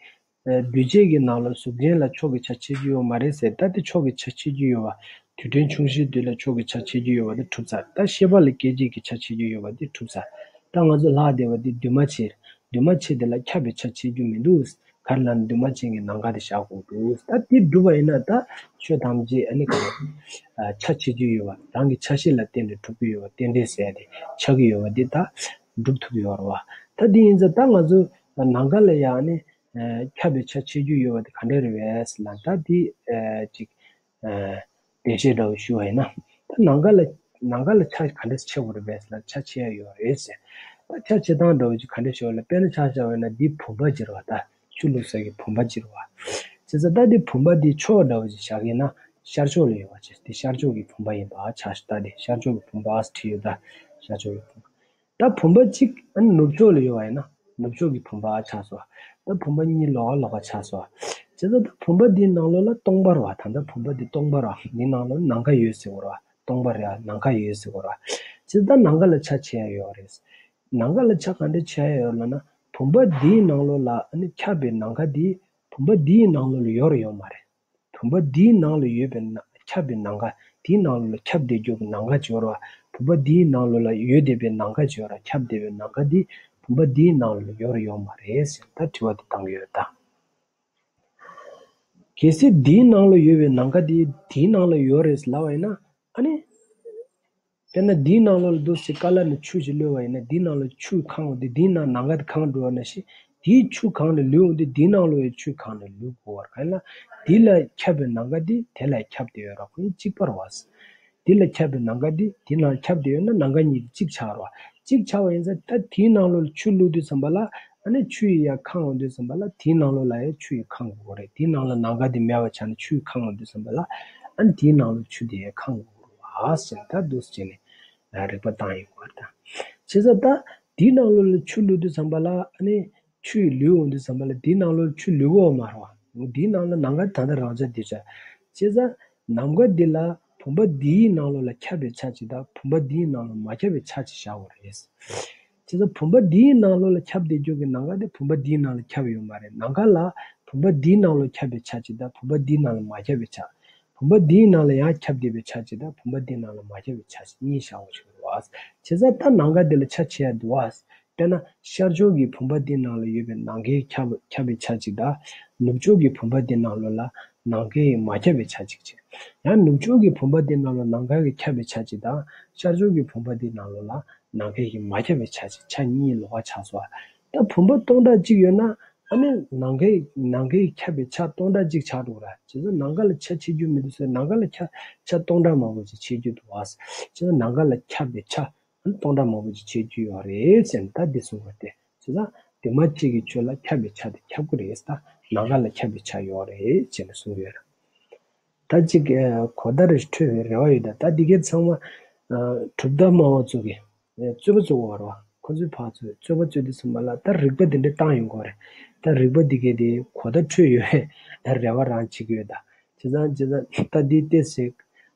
འདུས་བྱས་ཀྱི་ནང་ལ་གཟུགས་ཅན་ལ་ཕྱོགས་ཀྱི་ཆ་ཕྱེ་རྒྱུ་ཡོད་མ་རེད་ཟེར། ད་དེ་ཕྱོགས་ཀྱི་ཆ་ཕྱེ་རྒྱུ་ཡོད་པ། དུས་དྲན་ཆུང་ཤོས་དེ་ལ་ཕྱོགས་ཀྱི་ཆ་ཕྱེ་རྒྱུ་ཡོད་པ་དེ་གྲུབ་ཚར། ད་ཤེས་པ་ལ་སྐད་ཅིག་གི་ཆ་ཕྱེ་རྒྱུ་ཡོད་པ་དེ་གྲུབ་ཚར། ད་ང་ཚོ་ལྷག་བསྡད་པ་དེ་འདུས་མ་བྱས། འདུས་མ་བྱས་དེ་ལ་ཁྱབ་པའི་ཆ་ཕྱེ་རྒྱུ་མི་འདུག་ག་རེ་ལབ་ན་འདུས་མ་བྱས་ཀྱི་ནམ་མཁའ་དེ་བཞག་དགོས་འདུག་ད་དེ་སྒྲུབ་པ་ཡིན་ན་ད་ཆོས་ཐམས་ཅད་ཨ་ནི་ག་རེ། ཆ་ཕྱེ་རྒྱུ་ཡོད་པ་རང་གི་ཆ་ཤས་ལ་བརྟེན་ནས་གྲུབ་ཀྱི་ཡོད་པ་རྟེན་འབྲེལ་ཟེར་ཡ་དེ་ཆགས་ཀྱི་ཡོད་པ་འདི་ད་སྒྲུབ་ཐུབ་ཀྱི་ཡོད་རེད་བ། ད་དེ་ཡིན་ཙང་ད་ང་ཚོ་ནམ་མཁའ་ལ་ཡང་ཨ་ནི་ཁྱབ་པའི་ཆ་ཕྱེ་རྒྱུ་ཡོད་པ་དེ་ག་འདྲ་རེད་པས་ལབ་ན་ད་དེ་ཅིག་དེ་བཤད་འདྲ་བོ་ཞུ་བ་ཡིན་ན། ད་ནམ་མཁའ་ལ་ནམ་མཁའ་ལ་ཆ་ག་འདྲས་ཕྱེ་དགོས་རེད་པས་ལ་ཆ་ཕྱེ་ཡ་ཡོད་རེད་ཟེར། ད་ཆ་ཕྱེ་སྟངས་འདྲ་བོ་ཅིག་ག་འདྲས་ཤོད་ལ་དཔེར་ན་ཆ་བཞག་པ་ཡིན་ན་འདི་བུམ་པ་ཅིག་རེད་བ། ད་ཆུ་བླུགས་ས་གི་བུམ་པ་ཅིག་རེད་བ། བྱས་ཙང་ད་འདི་བུམ་པ་འདི་ཕྱོགས་འདྲ་བོ་ཅིག་བཞག་གི་ཡིན་ན་ཤར་ཕྱོགས་ལ་ཡོད་པ་ཅིག་འདི་ཤར་ཕྱོགས་ཀྱི་བུམ་པ་ཡིན་པ་ཆ་ཞིག་ད་འདི་ཤར་ཕྱོགས་ཀྱི་བུམ་པ་ཨ་ཟེར་བྲིས་ཡོད། ད་ཤར་ཕྱོགས་ཀྱི་བུམ་པ། ད་བུམ་པ་གཅིག་ཨ་ནི་ནུབ་ཕྱོགས་ལ་ཡོད་པ་ཡིན་ན་ནུབ་ཕྱོགས་ཀྱི་བུམ་པ་ཆགས་སོ། ད་བུམ་པ་གཉིས་ལོགས་ཀ་ལོགས་ཀ་ཆགས་སོ། བྱས་ཙང་ད་བུམ་པ་འདིའི་ནང་ལོགས་ལ་སྟོང་པ་རེད་བ། ད་ལྟ་བུམ་པ་འདི་སྟོང་པ་རེད་བ། འདིའི་ནང་ལོགས་ནམ་མཁའ་ཡོད་ཟེར་གོ་རེད་བ། སྟོང་པ་རེད་བ། ནམ་མཁའ་ཡོད་ཟེར་གོ་རེད་བ། བྱས་ཙང་ད་ནམ་མཁའ་ལ་ཆ་ཕྱེ་ཡ་ཡོད་རེད། ནམ་མཁའ་ལ་ཆ་ག་འདྲ་ཕྱེ་ཡ་ཡོད་ལབ་ན་བུམ་པ་འདིའི་ནང་ལོགས་ལ་ཨ་ནི་ཁྱབ་པའི་ནམ་མཁའ་འདི་བུམ་པ་འདིའི་ནང་ལོགས་ལ་ཡོད་རེད་ཡོད་མ་རེད། བུམ་པ་འདིའི་ནང་ལ་ཡོད་པའི་ན་ཁྱབ་པའི་ནམ་མཁའ་དེའི་ནང་ལ་ཁྱབ་བསྡད་རྒྱུ་གི་ནམ་མཁའ་ཅིག་ཡོད་རེད་བ། བུམ་པ་འདིའི་ནང་ལོགས་ལ་ཡོད་བསྡད་པའི་ནམ་མཁའ་ཅིག་ཡོད་རེད་བ། ཁྱབ་བསྡད་པའི་ནམ་མཁའ་འདི་བུམ་པ་འདིའི་ནང་ལ་ཡོད་རེད་ཡོད་མ་རེད་ཟེར་ད་དྲི་བ་དེ་བཏང་གི་ཡོད་ད། གལ་སྲིད་འདིའི་ནང་ལ་ཡོད་པའི་ནམ་མཁའ་དེ་དེའི་ནང་ལ་ཡོད་རེད་ལབ་པ་ཡིན་ན་ཨ་ནི། དཔེར་ན་འདིའི་ནང་ལོགས་ལ་འདུག་སེ་ཀ་ལ་ནས་ཆུ་ཞིག་བླུགས་པ་ཡིན་ན་འདིའི་ནང་ལ་ཆུ་གང་འོང་དུས་འདིའི་ནང་ནམ་མཁའ་དེ་གང་འགྲོ་བ་ནང་བཞིན་དེའི་ཆུ་གང་ལ་ལུས་འོང་དུས་འདིའི་ནང་ལོགས་ཡང་ཆུ་གང་ལ་ལུས་དགོས་པར་གང་ལ་འདི་ལ་ཁྱབ་པའི་ནམ་མཁའ་འདི་དེ་ལ་ཁྱབ་བསྡད་ཡོད་ར་ཁོ་གཉིས་གཅིག་པ་རེད་བ། འདི་ལ་ཁྱབ་པའི་ནམ་མཁའ་འདི་འདི་ལ་ཁྱབ་བསྡད་ཡོད་ན་ནམ་མཁའ་གཉིས་འདི་གཅིག་ཆགས་རེད་བ། གཅིག་ཆགས་པ་ཡིན་ཙང་ད་དེའི་ནང་ལོགས་ལ་ཆུ་བླུགས་དུས་ཙམ་པ་ལ་ཨ་ནི་ཆུ་ཡིས་ཡར་གང་འོང་དུས་ཙམ་པ་ལ་དེའི་ནང་ལོགས་ལ་ཡང་ཆུ་ཡིས་གང་དགོས་རེད། དེའི་ནང་ལ་ནམ་མཁའ་འདི་མེད་པ་ཆགས་ནས་ཆུ་ཡིས་གང་འོང་དུས་ཙམ་པ་ལ་ཨ་ནི་དེའི་ནང་ལོགས་ཆུ་འདི་ཡང་གང་དགོས་རེད་བ་ཟེར་ད་འདུག་སེ་བྱས་ནས། རིགས་པ་བཏང་ཡོང་བ་དང་། བྱས་ཙང་ད་དེའི་ནང་ལོགས་ལ་ཆུ་བླུགས་དུས་ཙམ་པ་ལ་ཨ་ནི་ཆུ་ཡི་ལུས་འོང་དུས་ཙམ་པ་ལ་དེའི་ནང་ལོགས་ལ་ཆུ་ལུས་འོང་མ་རེད་བ། དེའི་ནང་ལ་ནམ་མཁའ་ད་ལྟ་རང་འཇགས་དེ་ཆགས། བྱས་ཙང་ནམ་མཁའ་འདི་ལ་བུམ་པ་འདིའི་ནང་ལོགས་ལ་ཁྱབ་པའི་ཆ་གཅིག་དང་བུམ་པ་འདིའི་ནང་ལ་མ་ཁྱབ་པའི་ཆ་གཅིག་བཞག་དགོས་རེད། བྱས་ཙང་བུམ་པ་འདིའི་ནང་ལོགས་ལ་ཁྱབ་བསྡད་རྒྱུ་གི་ནམ་མཁའ་དེ་བུམ་པ་འདིའི་ནང་ལ་ཁྱབ་ཡོད་མ་རེད། ནམ་མཁའ་ལ་བུམ་པ་འདིའི་ནང་ལ་ཁྱབ་པའི་ཆ་གཅིག་དང་བུམ་པ་འདིའི་ནང་ལ་མ་ཁྱབ་པའི་ཆ། བུམ་པ་འདིའི་ནང་ལ་ཡང་ཁྱབ་བསྡད་པའི་ཆ་གཅིག་དང་བུམ་པ་འདིའི་ནང་ལ་མ་ཁྱབ་པའི་ཆ་གཅིག་གཉིས་བཞག་དགོས་ཀྱི་རེད་བ། བྱས་ཙང་ད་ནམ་མཁའ་འདི་ལ་ཆ་ཕྱེ་ཡ་འདུག་བ། དཔེར་ན་ཤར་ཕྱོགས་ཀྱི་བུམ་པ་འདིའི་ནང་ལ་ཡོད་པའི་ནམ་མཁའི་ཁྱབ་ཁྱབ་པའི་ཆ་གཅིག་དང་། ནུབ་ཕྱོགས་ཀྱི་བུམ་པ་འདིའི་ནང་ལོགས་ལ་ནམ་མཁའི་མ་ཁྱབ་པའི་ཆ་གཅིག་བྱས། ཡང་ནུབ་ཕྱོགས་ཀྱི་བུམ་པ་འདིའི་ནང་ལོགས་ནམ་མཁའི་ཁྱབ་པའི་ཆ་གཅིག་དང་། ཤར་ཕྱོགས་ཀྱི་བུམ་པ་འདིའི་ནང་ལོགས་ལ་ནམ་མཁའི་མ་ཁྱབ་པའི་ཆ་གཅིག་ཆ་གཉིས་ལོགས་ཀ་ཆགས་སོང་། ད་བུམ་པ་སྟོང་ཕྲག་གཅིག་ཡོད་ན་ཨ་ནི་ནམ་མཁའི་ནམ་མཁའི་ཁྱབ་པའི་ཆ་སྟོང་ཕྲག་གཅིག་ཆགས་འགྲོ་གི་རེད། བྱས་ཙང་ནམ་མཁའ་ལ་ཆ་ཕྱེ་རྒྱུ་མི་འདུག་ཟེར། ནམ་མཁའ་ལ་ཆ་ཆ་སྟོང་ཕྲག་མང་པོ་ཅིག་ཕྱེ་རྒྱུ་འདུག་བ། བྱས་ཙང་ནམ་མཁའ་ལ་ཁྱབ་པའི་ཆ་ཨ་ནི་སྟོང་ཕྲག་མང་པོ་ཅིག་ཕྱེ་རྒྱུ་ཡོད་རེད་ཟེར་ནས་ད་འདི་གསུངས་པ་སྟེ། བྱས་ཙང་འདུས་མ་བྱས་ཀྱི་ཆོས་ལ་ཁྱབ་པའི་ཆ་དེ་ཁྱབ་ཀྱི་རེད། ད་ནམ་མཁའ་ལ་ཁྱབ་པའི་ཆ་ཡོད་རེད་ཅེས་ནས་གསུངས་ཡོད་རེད། ད་ཅིག་གོ་བརྡ་རེ་འཕྲོད་པའི་རེ་བ་ཡོད། ད་ད་འདི་གའི་ཚང་མ་གྲུབ་མཐའ་སྨྲ་བ་ཚོ་གི་རྩོད་པ་རྩོད་དགོས་པ་རེད་བ། ཁོ་ཚོའི་ཕར་ཚུར་རྩོད་པ་རྩོད་དུས་ཙམ་པ་ལ་ད་རིགས་པ་འདི་འདྲ་བཏང་ཡོང་དགོས་རེད། ད་རིགས་པ་འདི་གའི་དེ་གོ་བརྡ་འཕྲོད་ཡོད་པའི་རེ་བ་རང་བྱེད་ཀྱི་ཡོད། ད་བྱས་ཙང་བྱས་ཙང་ད་འདི་ཏོག་ཙམ་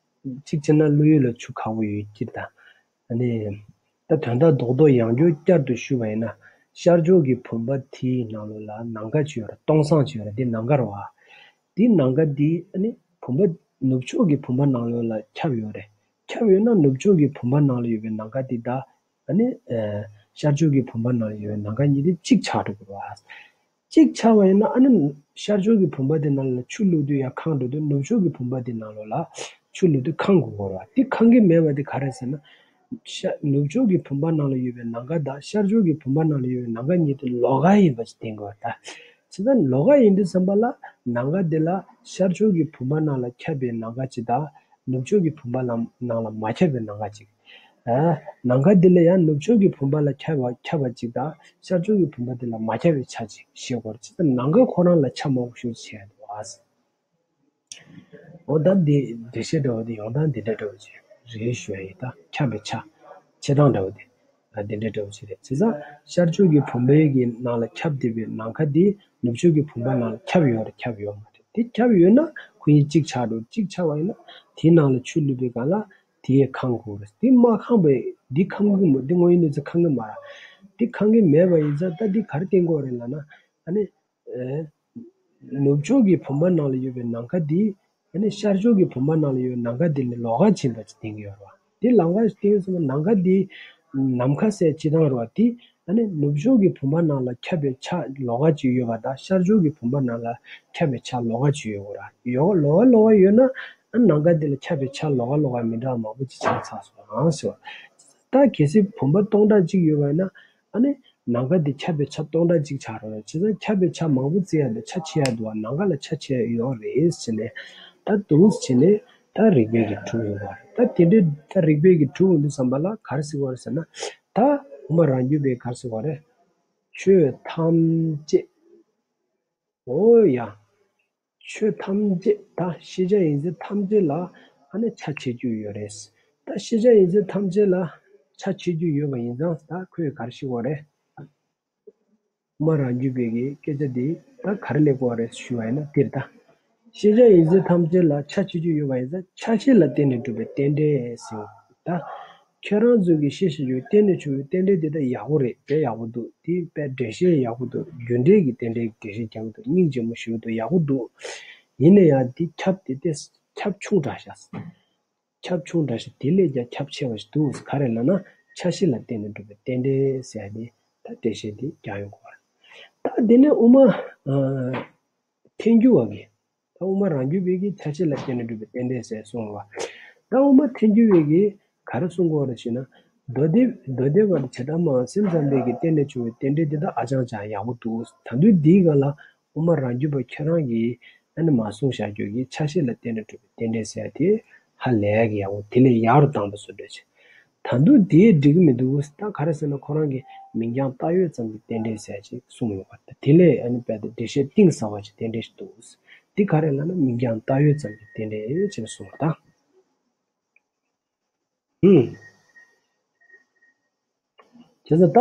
གཅིག་བྱས་ན་བློ་ཡུལ་ལ་ཆུ་ཁག་པོ་ཡོད་ཀྱི་རེད་ད། ཨ་ནི། ད་དོན་དག་རྡོག་རྡོག་ཡང་བསྐྱར་བསྐྱར་དུ་ཞུས་པ་ཡིན་ན། ཤར་ཕྱོགས་ཀྱི་བུམ་པ་དེའི་ནང་ལོགས་ལ་ནམ་མཁའ་ཅིག་ཡོད་རེད། སྟོང་སང་ཅིག་ཡོད་རེད། དེ་ནམ་མཁའ་རེད་བ། དེ་ནམ་མཁའ་དེ་ཨ་ནི་བུམ་པ་ནུབ་ཕྱོགས་ཀྱི་བུམ་པ་ནང་ལོགས་ལ་ཁྱབ་ཡོད་རེད། ཁྱབ་ཡོད་ན་ནུབ་ཕྱོགས་ཀྱི་བུམ་པ་ནང་ལ་ཡོད་པའི་ནམ་མཁའ་དེ་དང་ཨ་ནི་ཤར་ཕྱོགས་ཀྱི་བུམ་པ་ནང་ལ་ཡོད་པའི་ནམ་མཁའ་གཉིས་དེ་གཅིག་ཆགས་འགྲོ་གི་རེད་བ། གཅིག་ཆགས་པ་ཡིན་ན་ཨ་ནི་ཤར་ཕྱོགས་ཀྱི་བུམ་པ་དེ་ནང་ལ་ཆུ་བླུགས་དུས་ཡར་གང་འགྲོ་དུས་ནུབ་ཕྱོགས་ཀྱི་བུམ་པ་དེ་ནང་ལོགས་ལ་ཆུ་བླུགས་དུས་གང་དགོས་ཀྱི་རེད་བ། དེ་གང་གི་མེད་པ་དེ་ག་རེ་ཟེར་ན། ཤ་ནུབ་ཕྱོགས་ཀྱི་བུམ་པ་ནང་ལ་ཡོད་པའི་ནམ་མཁའ་དང་ཤར་ཕྱོགས་ཀྱི་བུམ་པ་ནང་ལ་ཡོད་པའི་ནམ་མཁའ་གཉིས་དེ་ལོགས་ཀ་ཡིན་པ་ཞིག་བསྟན་དགོས་པ་ད། བྱས་ ཇི་ལྟར་ལོགས་ཀ་ཡིན་དུས་ཙམ་པ་ལ་ནམ་མཁའ་འདི་ལ་ཤར་ཕྱོགས་ཀྱི་བུམ་པ་ནང་ལ་ཁྱབ་པའི་ནམ་མཁའ་ཅིག་དང་ནུབ་ཕྱོགས་ཀྱི་བུམ་པ་ནང་ལ་མ་ཁྱབ་པའི་ནམ་མཁའ་ཅིག་ཨ། ནམ་མཁའ་འདི་ལ་ཡང་ནུབ་ཕྱོགས་ཀྱི་བུམ་པ་ལ་ཁྱབ་པ་ཁྱབ་པ་ཅིག་དང་ཤར་ཕྱོགས་ཀྱི་བུམ་པ་འདི་ལ་མ་ཁྱབ་པའི་ཆ་ཅིག་ཤེས་དགོས་རེད། ཇི་ལྟར་ནམ་མཁའ་ཁོ་རང་ལ་ཆ་མང་པོ་ཞིག་བྱས་འདུག་ཨ། འོ་ད་འདི་འགྲེལ་བཤད་འདྲ་བོ་འདི་ཡོང་སྟངས་འདི་འདྲ་འདྲ་བོ་ཅིག་རེད་ཞུ་ཡ་ཡིན། ད་ཁྱབ་པའི་ཆ་ཕྱེ་སྟངས་འདྲ་བོ་འདི་ཨ་འདི་འདྲ་འདྲ་བོ་ཅིག་རེད། བྱས་ཙང་ཤར་ཕྱོགས་ཀྱི་བུམ་པའི་གི་ནང་ལ་ཁྱབ་བསྡད་པའི་ནམ་མཁའ་འདི་ནུབ་ཕྱོགས་ཀྱི་བུམ་པ་ནང་ལ་ཁྱབ་ཡོད་རེད་ཁྱབ་ཡོད་མ་རེད། འདི་ཁྱབ་ཡོད་ན་ཁོ་གཉིས་གཅིག་ཆགས་འགྲོ། གཅིག་ཆགས་པ་ཡིན་ན་དེའི་ནང་ལ་ཆུ་བླུགས་པའི་སྒང་ལ་དེ་ཡས་ཁེངས་དགོས་རེད། འདི་མ་ཁེངས་པའི་འདི་ཁེངས་གི་མ་འདི་དངོས་ཡོད་གནས་ཚུལ་ཁེངས་གི་མ་རེད། འདི་ཁེངས་གི་མེད་པ་ཡིན་ཙང་ད་འདི་ག་རེ་བསྟན་དགོས་རེད་ལབ་ན་ཨ་ནི། ཨེ། ནུབ་ཕྱོགས་ཀྱི་བུམ་པ་ནང་ལ་ཡོད་པའི་ནམ་མཁའ་འདི། ཨ་ནི་ཤར་ཕྱོགས་ཀྱི་བུམ་པ་ནང་ལ་ཡོད་པའི་ནམ་མཁའ་འདི་ལས་ལོགས་ཀ་ཕྱིན་པ་ཅིག་བསྟན་གྱི་ཡོད་རེད་བ། འདི་ལོགས་ཀ་ཕྱིན་ཟེར་ན་ནམ་མཁའ་འདི། ནམ་མཁའ་ཟེར་སྤྱིར་བཏང་རེད་བ། འདི་ཨ་ནི་ནུབ་ཕྱོགས་ཀྱི་བུམ་པ་ནང་ལ་ཁྱབ་པའི་ཆ་ལོགས་ཀ་ཅིག་ཡོད་པ་དང་ཤར་ཕྱོགས་ཀྱི་བུམ་པ་ནང་ལ་ཁྱབ་པའི་ཆ་ལོགས་ཀ་ཅིག་ཡོད་དགོས་རེད། ཡོད་ལོགས་ཀ་ལོགས་ཀ་ཡོད་ན་ཨ་ནི་ནམ་མཁའ་འདི་ལ་ཁྱབ་པའི་ཆ་ལོགས་ཀ་ལོགས་ཀ་མི་འདྲ་བ་མང་པོ་ཅིག་ཆགས་ཚར་སོང་ཨང་ཟེར་བ། ད་གལ་སྲིད་བུམ་པ་སྟོང་ཕྲག་གཅིག་ཡོད་པ་ཡིན་ན་ཨ་ནི། ནམ་མཁའ་འདི་ཁྱབ་པའི་ཆ་སྟོང་ཕྲག་གཅིག་ཆགས་རོགས་རེད། བྱས་ཙང་ཁྱབ་པའི་ཆ་མང་པོ་བརྩི་ཡ་འདུག་ཆ་ཕྱེ་ཡ་འདུག་བ། ནམ་མཁའ་ལ་ཆ་ཕྱེ་ཡ་ཡོད་རེད་ཟེར་ནས་ད་འདུག་བྱས་ནས་ད་རིགས་པས་ཀྱིས་གྲུབ་ཡོང་བ་རེད། ད་དེ་འདྲའི་ད་རིགས་པས་ཀྱིས་གྲུབ་ཡོང་དུས་ཙམ་པ་ལ་ག་རེ་ཟེར་བ་རེད་ཟེར་ན་ད་དབུ་མ་རང་རྒྱུད་པས་ག་རེ་ཟེར་བ་རེད། ཆོས་ཐམས་ཅད། འོ་ཡ། ཆོས་ཐམས་ཅད་ད་ཤེས་བྱ་ཡིན་ཚད་ཐམས་ཅད་ལ་ཨ་ནི་ཆ་ཕྱེ་རྒྱུ་ཡོད་རེད། ད་ཤེས་བྱ་ཡིན་ཚད་ཐམས་ཅད་ལ་ཆ་ཕྱེ་རྒྱུ་ཡོད་པ་ཡིན་ཙང་ད་ཁོས་ག་རེ་ཞུ་བ་རེད། དབུ་མ་རང་རྒྱུད་པའི་གི་སྐད་ཆ་འདི་ད་ག་རེ་ལབ་དགོས་རེད་ཞུ་བ་ཡིན་ན་འདིར་ད། ཤེས་བྱ་ཡིན་ཚད་ཐམས་ཅད་ལ་ཆ་ཕྱེ་རྒྱུ་ཡོད་པ་ཡིན་ཙང་ཆ་ཤས་ལ་བརྟེན་ནས་གྲུབ་པའི་རྟེན་འབྲེལ་ཟེར་བ་ད། ཁྱེད་རང་ཚོ་གི་ཤེས་བཞིན་རྒྱུ་རྟེན་ནས་བྱུང་བའི་རྟེན་འབྲེལ་འདི་ད་ཡག་པོ་རེད། དཔེ་ཡག་པོ་འདུག་དེ་དཔེ་འགྲེལ་བཤད་ཡག་པོ་འདུག་རྒྱུ་འབྲས་ཀྱི་རྟེན་འབྲེལ་གྱི་འགྲེལ་བཤད་རྒྱག་གི་འདུག་སྙིང་རྗེ་མོ་ཞུ་གི་འདུག་ཡག་པོ་འདུག་ཡིན་ན་ཡང་འདི་ཁྱབ་དེ་དེ་ཁྱབ་ཆུང་དྲགས་ཤག་ཁྱབ་ཆུང་དྲགས་ཤག་དེ་ལས་ཀྱང་ཁྱབ་ཆེ་བ་ཞིག་འདུག་ག་རེ་ལབ་ན་ཆ་ཤས་ལ་བརྟེན་ནས་གྲུབ་པའི་རྟེན་འབྲེལ་ཟེར་ཡ་དེ་ད་འགྲེལ་བཤད་དེ་རྒྱག་ཡོང་དགོས་པ་རེད། ད་དེ་ནས་དབུ་མ་ཐལ་འགྱུར་བ་གི་ད་དབུ་མ་རང་རྒྱུད་པའི་གི་ཆ་ཤས་ལ་བརྟེན་ནས་གྲུབ་པའི་རྟེན་འབྲེལ་ཟེར་གསུངས་པ། ད་དབུ་མ་ཐལ་འགྱུར་བའི་གི་ག་རེ་གསུང་གི་ཡོད་རེད་ཞེ་ན། མདོ་སྡེ་མདོ་སྡེ་པ་དང་བྱེ་བྲག་སྨྲ་བ་སེམས་ཙམ་པའི་གི་རྟེན་ནས་བྱུང་བའི་རྟེན་འབྲེལ་འདི་དག་ཨ་ཅང་ཅང་ཡག་པོ་འདུག་ད་དུང་འདིའི་སྒང་ལ་དབུ་མ་རང་རྒྱུད་པ་ཁྱེད་རང་གིས་ཨ་ནི་མ་གསུངས་བཞག་རྒྱུ་གི་ཆ་ཤས་ལ་བརྟེན་ནས་གྲུབ་པའི་རྟེན་འབྲེལ་ཟེར་ཡ་དེ་ཧ་ལས་ཀྱི་ཡག་པོ་དེ་ལས་ཡག་རུ་བཏང་པ་བཟོ་འདྲ་ཅིག་ད་དུང་དེ་འགྲིག་གི་མི་འདུག་ད་ག་རེ་ཟེར་ན་ཁོ་རང་གིས་མིང་རྐྱང་བཏགས་ཡོད་ཙམ་གྱི་རྟེན་འབྲེལ་ཟེར་ཅིག་གསུངས་ཡོད་པ་དེ་ལས་ཨ་ནི་དཔེ་དེ་འགྲེལ་བཤད་གཏིང་ཟབ་པ་ཅིག་རྟེན་འབྲེལ་ཞིག་འདུག་འདི་ག་རེ་ལབ་ན་མིང་རྐྱང་བཏགས་ཡོད་ཙམ་གྱི་རྟེན་འབྲེལ་ཅེས་གསུངས་པ་དང་། ཧུམ། བྱས་ཙང་ད། ད་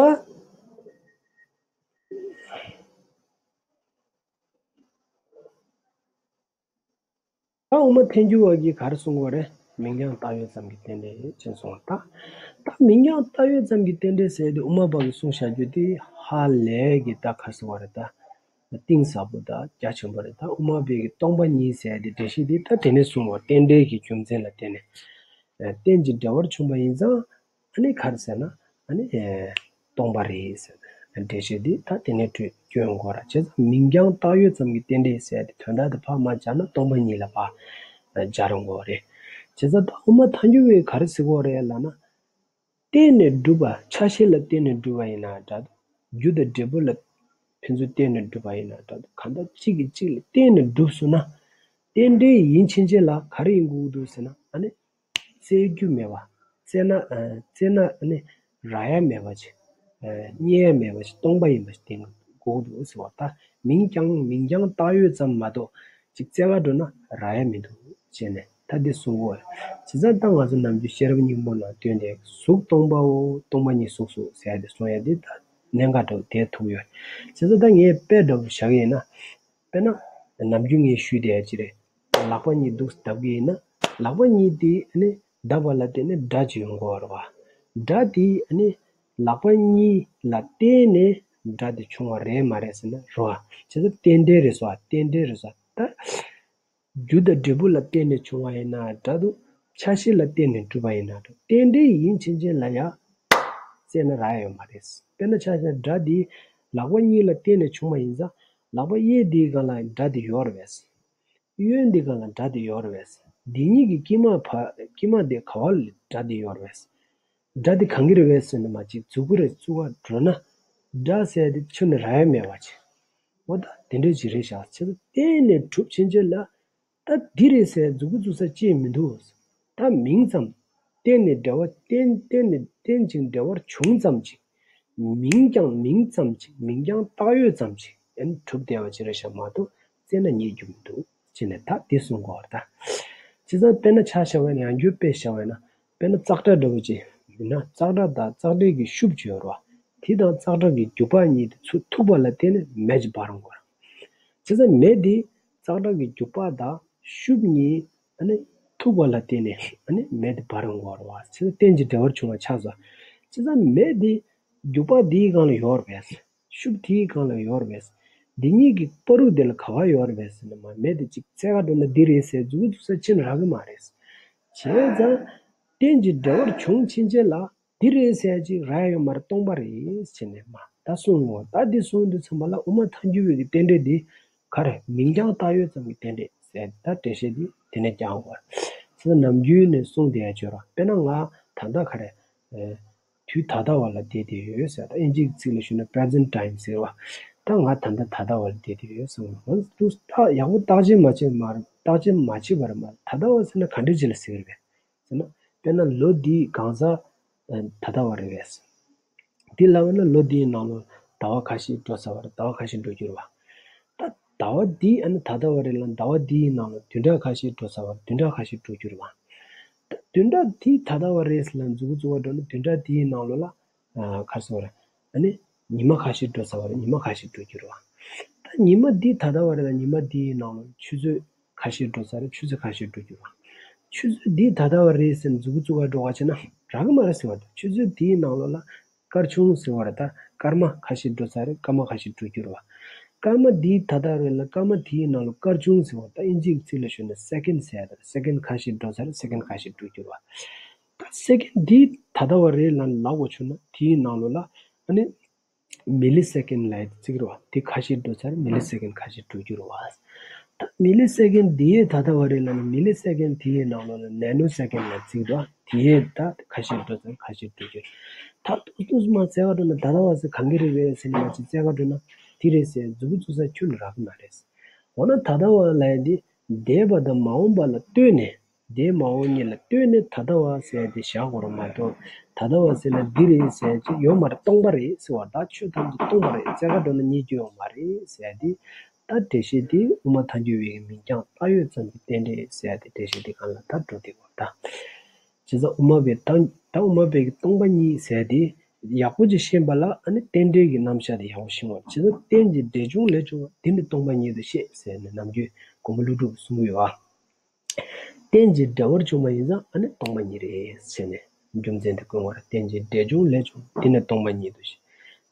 དབུ་མ་ཐལ་འགྱུར་བ་གིས་ག་རེ་གསུང་གི་ཡོད་རེད། མིང་རྐྱང་བཏགས་ཡོད་ཙམ་གྱི་རྟེན་འབྲེལ་ཅེས་གསུངས་པ་ད། ད་མིང་རྐྱང་བཏགས་ཡོད་ཙམ་གྱི་རྟེན་འབྲེལ་ཟེར་ཏེ་དབུ་མ་པ་གིས་གསུངས་བཞག་རྒྱུ་དེ་ཧ་ལས་ཀྱི་ད་ག་རེ་ཟེར་བ་རེད་ད། གཏིང་ཟབ་པོ་ད་རྒྱ་ཆེན་པོ་རེད། ད་དབུ་མ་པའི་གི་སྟོང་པ་ཉིད་ཟེར་ཏེ་འགྲེལ་བཤད་དེ་ད་དེ་ནས་གསུངས་པ་རྟེན་འབྲེལ་གྱི་རྒྱུ་མཚན་ལ་བརྟེན་ནས། རྟེན་གྱི་འབྲེལ་བར་བྱུང་བ་ཡིན་ཙང་། ཨ་ནི་ག་རེ་ཟེར་ན། ཨ་ནི། སྟོང་པ་རེད་ཟེར། འགྲེལ་བཤད་འདི་ད་དེ་ནས་བྲིས་སྐྱོན་དགོས་ར་བྱས་ཙང་མིང་རྐྱང་བཏགས་ཡོད་ཙམ་གྱི་རྟེན་འབྲེལ་ཟེར་ཏེ་དོན་དག་དེ་ཕར་མ་སྦྱར་ན་སྟོང་པ་ཉིད་ལ་ཕར་སྦྱར་འོང་དགོས་རེད། བྱས་ཙང་ད་དབུ་མ་ཐལ་འགྱུར་བས་ག་རེ་ཟེར་གྱི་ཡོད་རེད་ལབ་ན། བརྟེན་ནས་གྲུབ་པ་ཆ་ཤས་ལ་བརྟེན་ནས་གྲུབ་པ་ཡིན་ན་འདྲ་འདུག་རྒྱུ་དང་འབྲས་བུ་ལ་ཕན་ཚུན་བརྟེན་ནས་གྲུབ་པ་ཡིན་ན་འདྲ་འདུག་གང་ལྟར་གཅིག་གིས་གཅིག་ལ་བརྟེན་ནས་གྲུབ་སོང་ན། རྟེན་འབྲེལ་ཡིན་ཕྱིན་ཆད་ལ་ག་རེ་ཡིན་དགོས་ཀྱི་འདུག་ཟེར་ན་ཨ་ནི། བཙལ་རྒྱུ་མེད་པ། བཙལ་ན་ཨ། བཙལ་ན་ཨ་ནི་རག་ཡ་མེད་པ་ཅིག་ཨ། རྙེད་ཡ་མེད་པ་ཅིག་སྟོང་པ་ཡིན་པ་ཅིག་བསྟན་དགོས་འདུག་ཟེར་བ་ད། མིང་རྐྱང་མིང་རྐྱང་བཏགས་ཡོད་ཙམ་མ་གཏོགས་ཅིག་བཙལ་ག་འགྲོ་ན་རག་ཡ་མི་འདུག་བྱས་ནས་ད་འདི་གསུང་གི་ཡོད། བྱས་ཙང་ད་ང་ཚོ་ནམ་རྒྱུན་ཤེས་རབ་སྙིང་པོ་ནང་བཏོན་ཏེ་གཟུགས་སྟོང་པའོ་སྟོང་པ་ཉིད་གཟུགས་སོ་ཟེར་ཡ་དེ་གསུང་ཡ་འདི་ད་གནད་འགག་འདྲ་བོ་དེ་ཐུག་ཡོད། བྱས་ཙང་ད་ངས་དཔེ་འདྲ་བོ་བཞག་གི་ཡིན་ན། དཔེར་ན། ནམ་རྒྱུན་ངས་ཞུས་བསྡད་ཡ་ཅིག་རེད། ལག་པ་གཉིས་འདུག་སེ་བརྡབ་ཀྱི་ཡིན་ན། ལག་པ་གཉིས་དེ་ཨ་ནི་བརྡབ་པ་ལ་བརྟེན་ནས་སྒྲ་ཅིག་ཡོང་གི་ཡོད་རེད་བ། སྒྲ་དེ་ཨ་ནི་ལག་པ་གཉིས་ལ་བརྟེན་ནས་སྒྲ་དེ་བྱུང་བ་རེད་མ་རེད་ཟེར་ན་རེད་བ། བྱས་ཙང་རྟེན་འབྲེལ་རེད་སོ། རྟེན་འབྲེལ་རེད་སོ། ད། རྒྱུ་དང་འབྲས་བུ་ལ་བརྟེན་ནས་བྱུང་བ་ཡིན་ན་འདྲ་འདུག་ཆ་ཤས་ལ་བརྟེན་ནས་གྲུབ་པ་ཡིན་ན་འདྲ། རྟེན་འབྲེལ་ཡིན་ཕྱིན་ཆད་ལ་ཡང་བཙལ་ན་རག་ཡ་ཡོད་མ་རེད། དཔེར་ན་ཆ་བཞག་སྒྲ་འདི་ལག་པ་གཉིས་ལ་བརྟེན་ནས་བྱུང་བ་ཡིན་ཙང་ལག་པ་གཡས་འདིའི་སྒང་ལ་སྒྲ་འདི་ཡོད་རེད་པས། གཡོན་འདིའི་སྒང་ལ་སྒྲ་འདི་ཡོད་རེད་པས། འདི་གཉིས་ཀྱི་དཀྱིལ་མ་བར་དཀྱིལ་མ་འདི་ག་བ་ལ་སྒྲ་འདི་ཡོད་རེད་པས། སྒྲ་འདི་གང་གི་རེད་པས་ཟེར་ན་མ་གཅིག་མཛུ་གུ་རེད་བཙུགས་པ་འགྲོ་ན། སྒྲ་ཟེར་དེ་ཁྱོན་ནས་རག་ཡ་མེད་པ་ཅིག་འོ་ད་ དེ་འདྲ་ཅིག་རེད་ཤག་བྱས་ཙང་གཏན་ནས་གྲུབ་ཕྱིན་ཆད་ལ། ད་འདི་རེད་ཟེར་མཛུབ་གུ་བཙུགས་ས་ཅི་མི་འདུག་ད་མིང་ཙམ། གཏན་ནས་འབྲེལ་བ་གཏན་གཏན་ནས་གཏན་ཅིང་འབྲེལ་བར་བྱུང་ཙམ་ཅིག་མིང་ཀྱང་མིང་ཙམ་ཅིག་མིང་ཀྱང་བཏགས་ཡོད་ཙམ་ཅིག་ཨ་ནི་གྲུབ་བསྡད་པ་ཅིག་རེད་ཤག་མ་གཏོགས་བཙལ་ན་རྙེད་རྒྱུ་མི་འདུག་ཅེས་ནས་ད་འདི་གསུང་གི་ཡོད་རེད་ད། བྱས་ཙང་དཔེར་ན་ཆ་བཞག་པ་ཡིན་ན་ཡང་བསྐྱར་དཔེ་བཞག་པ་ཡིན་ན། དཔེར་ན་ཙག་སྒྲ་འདྲ་པོ་ཅིག་ཡིན་ན་ཙག་སྒྲ་དང་ཙག་སྒྲའི་གི་ཤུབས་ཅིག་ཡོད་རེད་བ། དེ་དང་ཙག་སྒྲ་གི་རྒྱུད་པ་གཉིས་དེ་ཚུར་ཐུག་པ་ལ་བརྟེན་ནས་མེ་ཅིག་འབར་འོང་གི་རེད། བྱས་ཙང་མེ་དེ་ཙག་སྒྲ་གི་རྒྱུད་པ་དང་ཤུབས་གཉིས་ཨ་ནི་ཐུག་པ་ལ་བརྟེན་ནས་ཨ་ནི་མེ་དེ་འབར་འོང་གི་རེད་བ། བྱས་ཙང་རྟེན་གྱི་འབྲེལ་བར་བྱུང་བ་ཆགས་སོ། བྱས་ཙང་མེ་དེ་རྒྱུད་པ་དེའི་སྒང་ལ་ཡོད་རེད་པས། ཤུབས་དེའི་སྒང་ལ་ཡོད་རེད་པས། འདི་གཉིས་ཀྱི་བར་དུ་དེ་ལ་ག་བ་ཡོད་རེད་པས་ཟེར་ན་མ་མེ་དེ་ཅིག་འཚོལ་ག་འགྲོ་ན་འདི་རེད་ཟེར་མཛུབ་གུ་བཙུགས་ས་ཅི་ནས་རག་གི་མ་རེད། བྱས་ཙང་རྟེན་གྱི་འབྲེལ་བར་བྱུང་ཕྱིན་ཆད་ལ། འདི་རེད་ཟེར་ཅིག་རག་ཡ་ཡོད་མ་རེད། སྟོང་པ་རེད་ཟེར་ནས་མ་ད་གསུངས་ཡོང་བ། ད་འདི་གསུངས་དུས་ཙམ་པ་ལ་དབུ་མ་ཐལ་འགྱུར་བའི་གི་རྟེན་འབྲེལ་འདི་ག་རེ་མིང་རྐྱང་བཏགས་ཡོད་ཙམ་གྱི་རྟེན་འབྲེལ་ཟེར་ད་འགྲེལ་བཤད་འདི་དེ་ནས་རྒྱག་དགོས་རེད། ཟེར་ན་ནམ་རྒྱུན་ནས་གསུངས་བསྡད་ཡ་བྱོས་རོགས། དཔེར་ན་ང་ད་ལྟ་ག་རེ་དུས་ད་ལྟ་བ་ལ་བསྡད་དེ་ཡོད་ཟེར། ད་ཨིན་ཇིའི་ཚིག་ལ་ཞུས་ན་present time ཟེར་བ། ད་ང་ད་ལྟ་ད་ལྟ་བ་ལ་བསྡད་དེ་ཡོད་གསུངས། ང་ཚོ་ད་ཡག་པོ་བརྟག་དཔྱད་མ་བྱས་མ་རེད། བརྟག་དཔྱད་མ་བྱས་པ་རེད་མ་རེད། ད་ལྟ་བ་ཟེར་ན་ག་འདྲ་ཅིག་ལ་ཟེར་གི་རེད་པས། ཟེར་ན། དཔེར་ན་ལོ་འདིའི་གང་ཟག་ད་ལྟ་བ་རེད་པས། འདི་ལབ་ན་ལོ་འདིའི་ནང་ལོ་ཟླ་བ་ཁ་ཤས་འགྲོ་ཚར་བ་རེད། ཟླ་བ་ཁ་ཤས་འགྲོ་རྒྱུ་རེད་པ། ད་ཟླ་བ་འདི་ཨ་ནི་ད་ལྟ་བ་རེད་ལབ་ན་ཟླ་བ་འདིའི་ནང་ལོ་བདུན་ཕྲག་ཁ་ཤས་འགྲོ་ཚར་བ་རེད། བདུན་ཕྲག་ཁ་ཤས་འགྲོ་རྒྱུ་རེད་པ། ད་བདུན་ཕྲག་འདི་ད་ལྟ་བ་རེད་ཟེར་ལབ་མཛུབ་གུ་བཙུགས་པ་འགྲོ་ན་བདུན་ཕྲག་འདིའི་ནང་ལོ་ལ་ཨ་ག་རེ་ཟེར་དགོས་རེད། ཨ་ནི་ཉི་མ་ཁ་ཤས་འགྲོ་ཚར་བ་རེད། ཉི་མ་ཁ་ཤས་འགྲོ་རྒྱུ་རེད་པ། ད་ཉི་མ་འདི་ད་ལྟ་བ་རེད་ལབ་ན་ཉི་མ་འདིའི་ནང་ལོ་ཆུ་ཚོད་ཁ་ཤས་འགྲོ་ཚར་རེད། ཆུ་ཚོད་ཁ་ཤས་འགྲོ་རྒྱུ་རེད་པ། ཆུ་ཚོད་འདི་ད་ལྟ་བ་རེད་ཟེར་མཛུབ་གུ་བཙུགས་པ་འགྲོ་བ་བྱས་ན་རག་གི་མ་རེད་ཟེར་བ་དང་། ཆུ་ཚོད་འདིའི་ནང་ལོ་ལ་སྐར་ཆུང་ཟེར་བ་རེད། ད་སྐར་མ་ཁ་ཤས་འགྲོ་ཚར་རེད། སྐར་མ་ཁ་ཤས་འགྲོ་རྒྱུ་རེད་པ། སྐར་མ་འདི་ད་ལྟ་རེད་ལབ་སྐར་མ་དེའི་ནང་ལོ་སྐར་ཆུང་ཟེར་བ། ད་ཨིན་ཇིའི་ཚིག་ལ་ཞུས་ན་སེ་ཀན་ཟེར་ཡ་ད་སེ་ཀན་ཁ་ཤས་འགྲོ་ཚར་རེད། སེ་ཀན་ཁ་ཤས་འགྲོ་རྒྱུ་རེད་པ། ད་སེ་ཀན་འདི་ད་ལྟ་བ་རེད་ལབ་ལབ་དགོས་བྱུང་ན་དེའི་ནང་ལོ་ལ་ཨ་ནི། མི་ལི་སེ་ཀན་ལབ་ཡ་དེ་བརྩི་གི་རེད་པ། དེ་ཁ་ཤས་འགྲོ་ཚར་མི་ལི་སེ་ཀན་ཁ་ཤས་འགྲོ་རྒྱུ་རེད་པ། ད་མི་ལི་སེ་ཀན་དེ་ཡས་ད་ལྟ་བ་རེད་ལབ་ན་མི་ལི་སེ་ཀན་དེ་ཡས་ནང་ལོགས་ལ་ནེ་ནོ་སེ་ཀན་ལབ་ཡ་བརྩི་གི་རེད་པ། དེ་ཡས་ད་ཁ་ཤས་འགྲོ་ཚར་ཁ་ཤས་འགྲོ་རྒྱུ་རེད། ད་ཏོག་ཏོག་ཙམ་མར་བཙལ་ག་འགྲོ་ན་ད་ལྟ་བ་ཟེར་གང་གི་རེད་རེད་ཟེར་ནས་མར་ཅིག་བཙལ་ག་འགྲོ་ན་དེ་རེད་ཟེར་མཛུབ་གུ་བཙུགས་ས་ཁྱོན་ནས་རག་གི་མ་རེད། འོ་ན་ད་ལྟ་བ་ལབ་ཡ་དེ་འདས་པ་དང་མ་འོངས་པ་ལ་ལྟོས་ནས། འདས་མ་འོངས་གཉིས་ལ་ལྟོས་ནས་ད་ལྟ་བ་ཟེར་དེ་བཞག་དགོས་རེད་མ་གཏོགས། ད་ལྟ་བ་ཟེར་ན་འདི་རེད་ཟེར་ཅིག་ཡོད་མ་རེད། སྟོང་པ་རེད་ཟེར་བ་ད་ཆོས་ཐམས་ཅད་སྟོང་པ་རེད། བཙལ་ག་འགྲོ་ན་རྙེད་རྒྱུ་ཡོད་མ་རེད་ཟེར་དེ། ད་འགྲེལ་བཤད་དེ་དབུ་མ་ཐལ་འགྱུར་བའི་མིང་རྐྱང་བཏགས་ཡོད་ཙམ་གྱི་རྟེན་འབྲེལ་ཟེར་དེ་འགྲེལ་བཤད་དེ་སྒང་ལ་ད་འགྲོ་བསྡད་དགོས་རེད་ད། བྱས་ཙང་དབུ་མ་པའི་ད་ད་དབུ་མ་པའི་གི་སྟོང་པ་ཉིད་ཟེར་དེ་ཡག་པོ་ཅིག་ཤེས་པ་ལ་ཨ་ནི་རྟེན་འབྲེལ་གྱི་རྣམ་གཞག་དེ་ཡག་པོ་ཤེས་དགོས་རེད། བྱས་ཙང་རྟེན་གྱི་འབྲེལ་བྱུང་ལས་བྱུང་བ་འདི་ནི་སྟོང་པ་ཉིད་དུ་ཤེས་ཟེར་ནས་ནམ་རྒྱུན་མགོན་པོ་ཀླུ་སྒྲུབ་གསུང་གི་ཡོད་པ། རྟེན་གྱི་འབྲེལ་བར་བྱུང་བ་ཡིན་ཙང་ཨ་ནི་སྟོང་པ་ཉིད་རེད་ཟེར་ནས་རྒྱུ་མཚན་དེ་བཀོད་པ་རེད། རྟེན་གྱི་འབྲེལ་བྱུང་ལས་བྱུང་འདི་ནི་སྟོང་པ་ཉིད་དུ་ཤེས།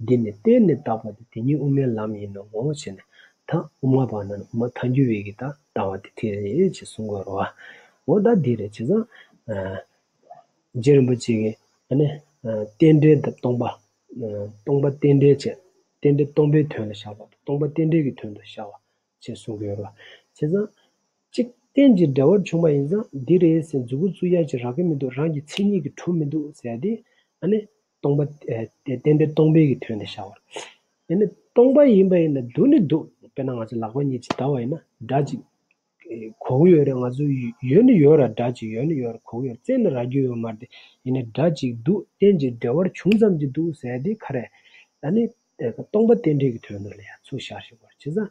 འདི་ནི་བརྟེན་ནས་བཏགས་པ་སྟེ། དེ་ཉིད་དབུ་མའི་ལམ་ཡིན་ནོ་ཟེར་ནས་ད་དབུ་མ་པ་རྣམས་དབུ་མ་ཐལ་འགྱུར་བའི་གི་ད་ལྟ་བ་དེ་དེ་རེད་ཅེས་གསུང་གི་ཡོད་རེད་པ། འོ་ད་འདི་རེད། བྱས་ཙང་ཨ་རྗེ་རིན་པོ་ཆེ་གིས་ཨ་ནི་ཨ་རྟེན་འབྲེལ་དང་སྟོང་པ། ཨ་སྟོང་པ་རྟེན་འབྲེལ་བྱས། རྟེན་འབྲེལ་སྟོང་པའི་དོན་ལ་བཞག་པ་དང་སྟོང་པ་རྟེན་འབྲེལ་གྱི་དོན་དུ་བཞག་པ་ཅེས་གསུང་གི་ཡོད་རེད་པ། བྱས་ཙང་། གཅིག་རྟེན་གྱི་འབྲེལ་བར་བྱུང་བ་ཡིན་ཙང་འདི་རེད་ཟེར་མཛུབ་གུ་བཙུགས་ཡ་ཅིག་རག་གི་མི་འདུག་རང་གི་མཚན་ཉིད་ཀྱིས་གྲུབ་མི་འདུག་ཟེར་ཡ་དེ་ཨ་ནི་སྟོང་པ་ཨེ་རྟེན་འབྲེལ་སྟོང་པའི་གི་དོན་དུ་བཞག་པ་རེད། ཨ་ནི་སྟོང་པ་ཡིན་པ་ཡིན་ན་འདུག་ནི་འདུག་དཔེར་ན་ང་ཚོ་ལག་པ་གཉིས་ཅིག་བརྡར་བ་ཡིན་ན་སྒྲ་ཅིག་གོ་གི་ཡོད་རེད། ང་ཚོ་ཡོད་ནི་ཡོད་ར། སྒྲ་ཅིག་ཡོད་ནི་ཡོད་ར། གོ་གི་ཡོད། བཙལ་ནས་རག་རྒྱུ་ཡོད་མ་རེད་དེ། ཡིན་ནའི་སྒྲ་ཅིག་འདུག་རྟེན་གྱི་འབྲེལ་བར་བྱུང་ཙམ་གྱིས་འདུག་ཟེར་ཡ་དེ་ག་རེ། ཨ་ནི། ཨེ་སྟོང་པ་རྟེན་འབྲེལ་གྱི་དོན་དུ་ལ་ཡང་ཚུར་བཞག་ཤེས་པར་བྱས་ཙང་།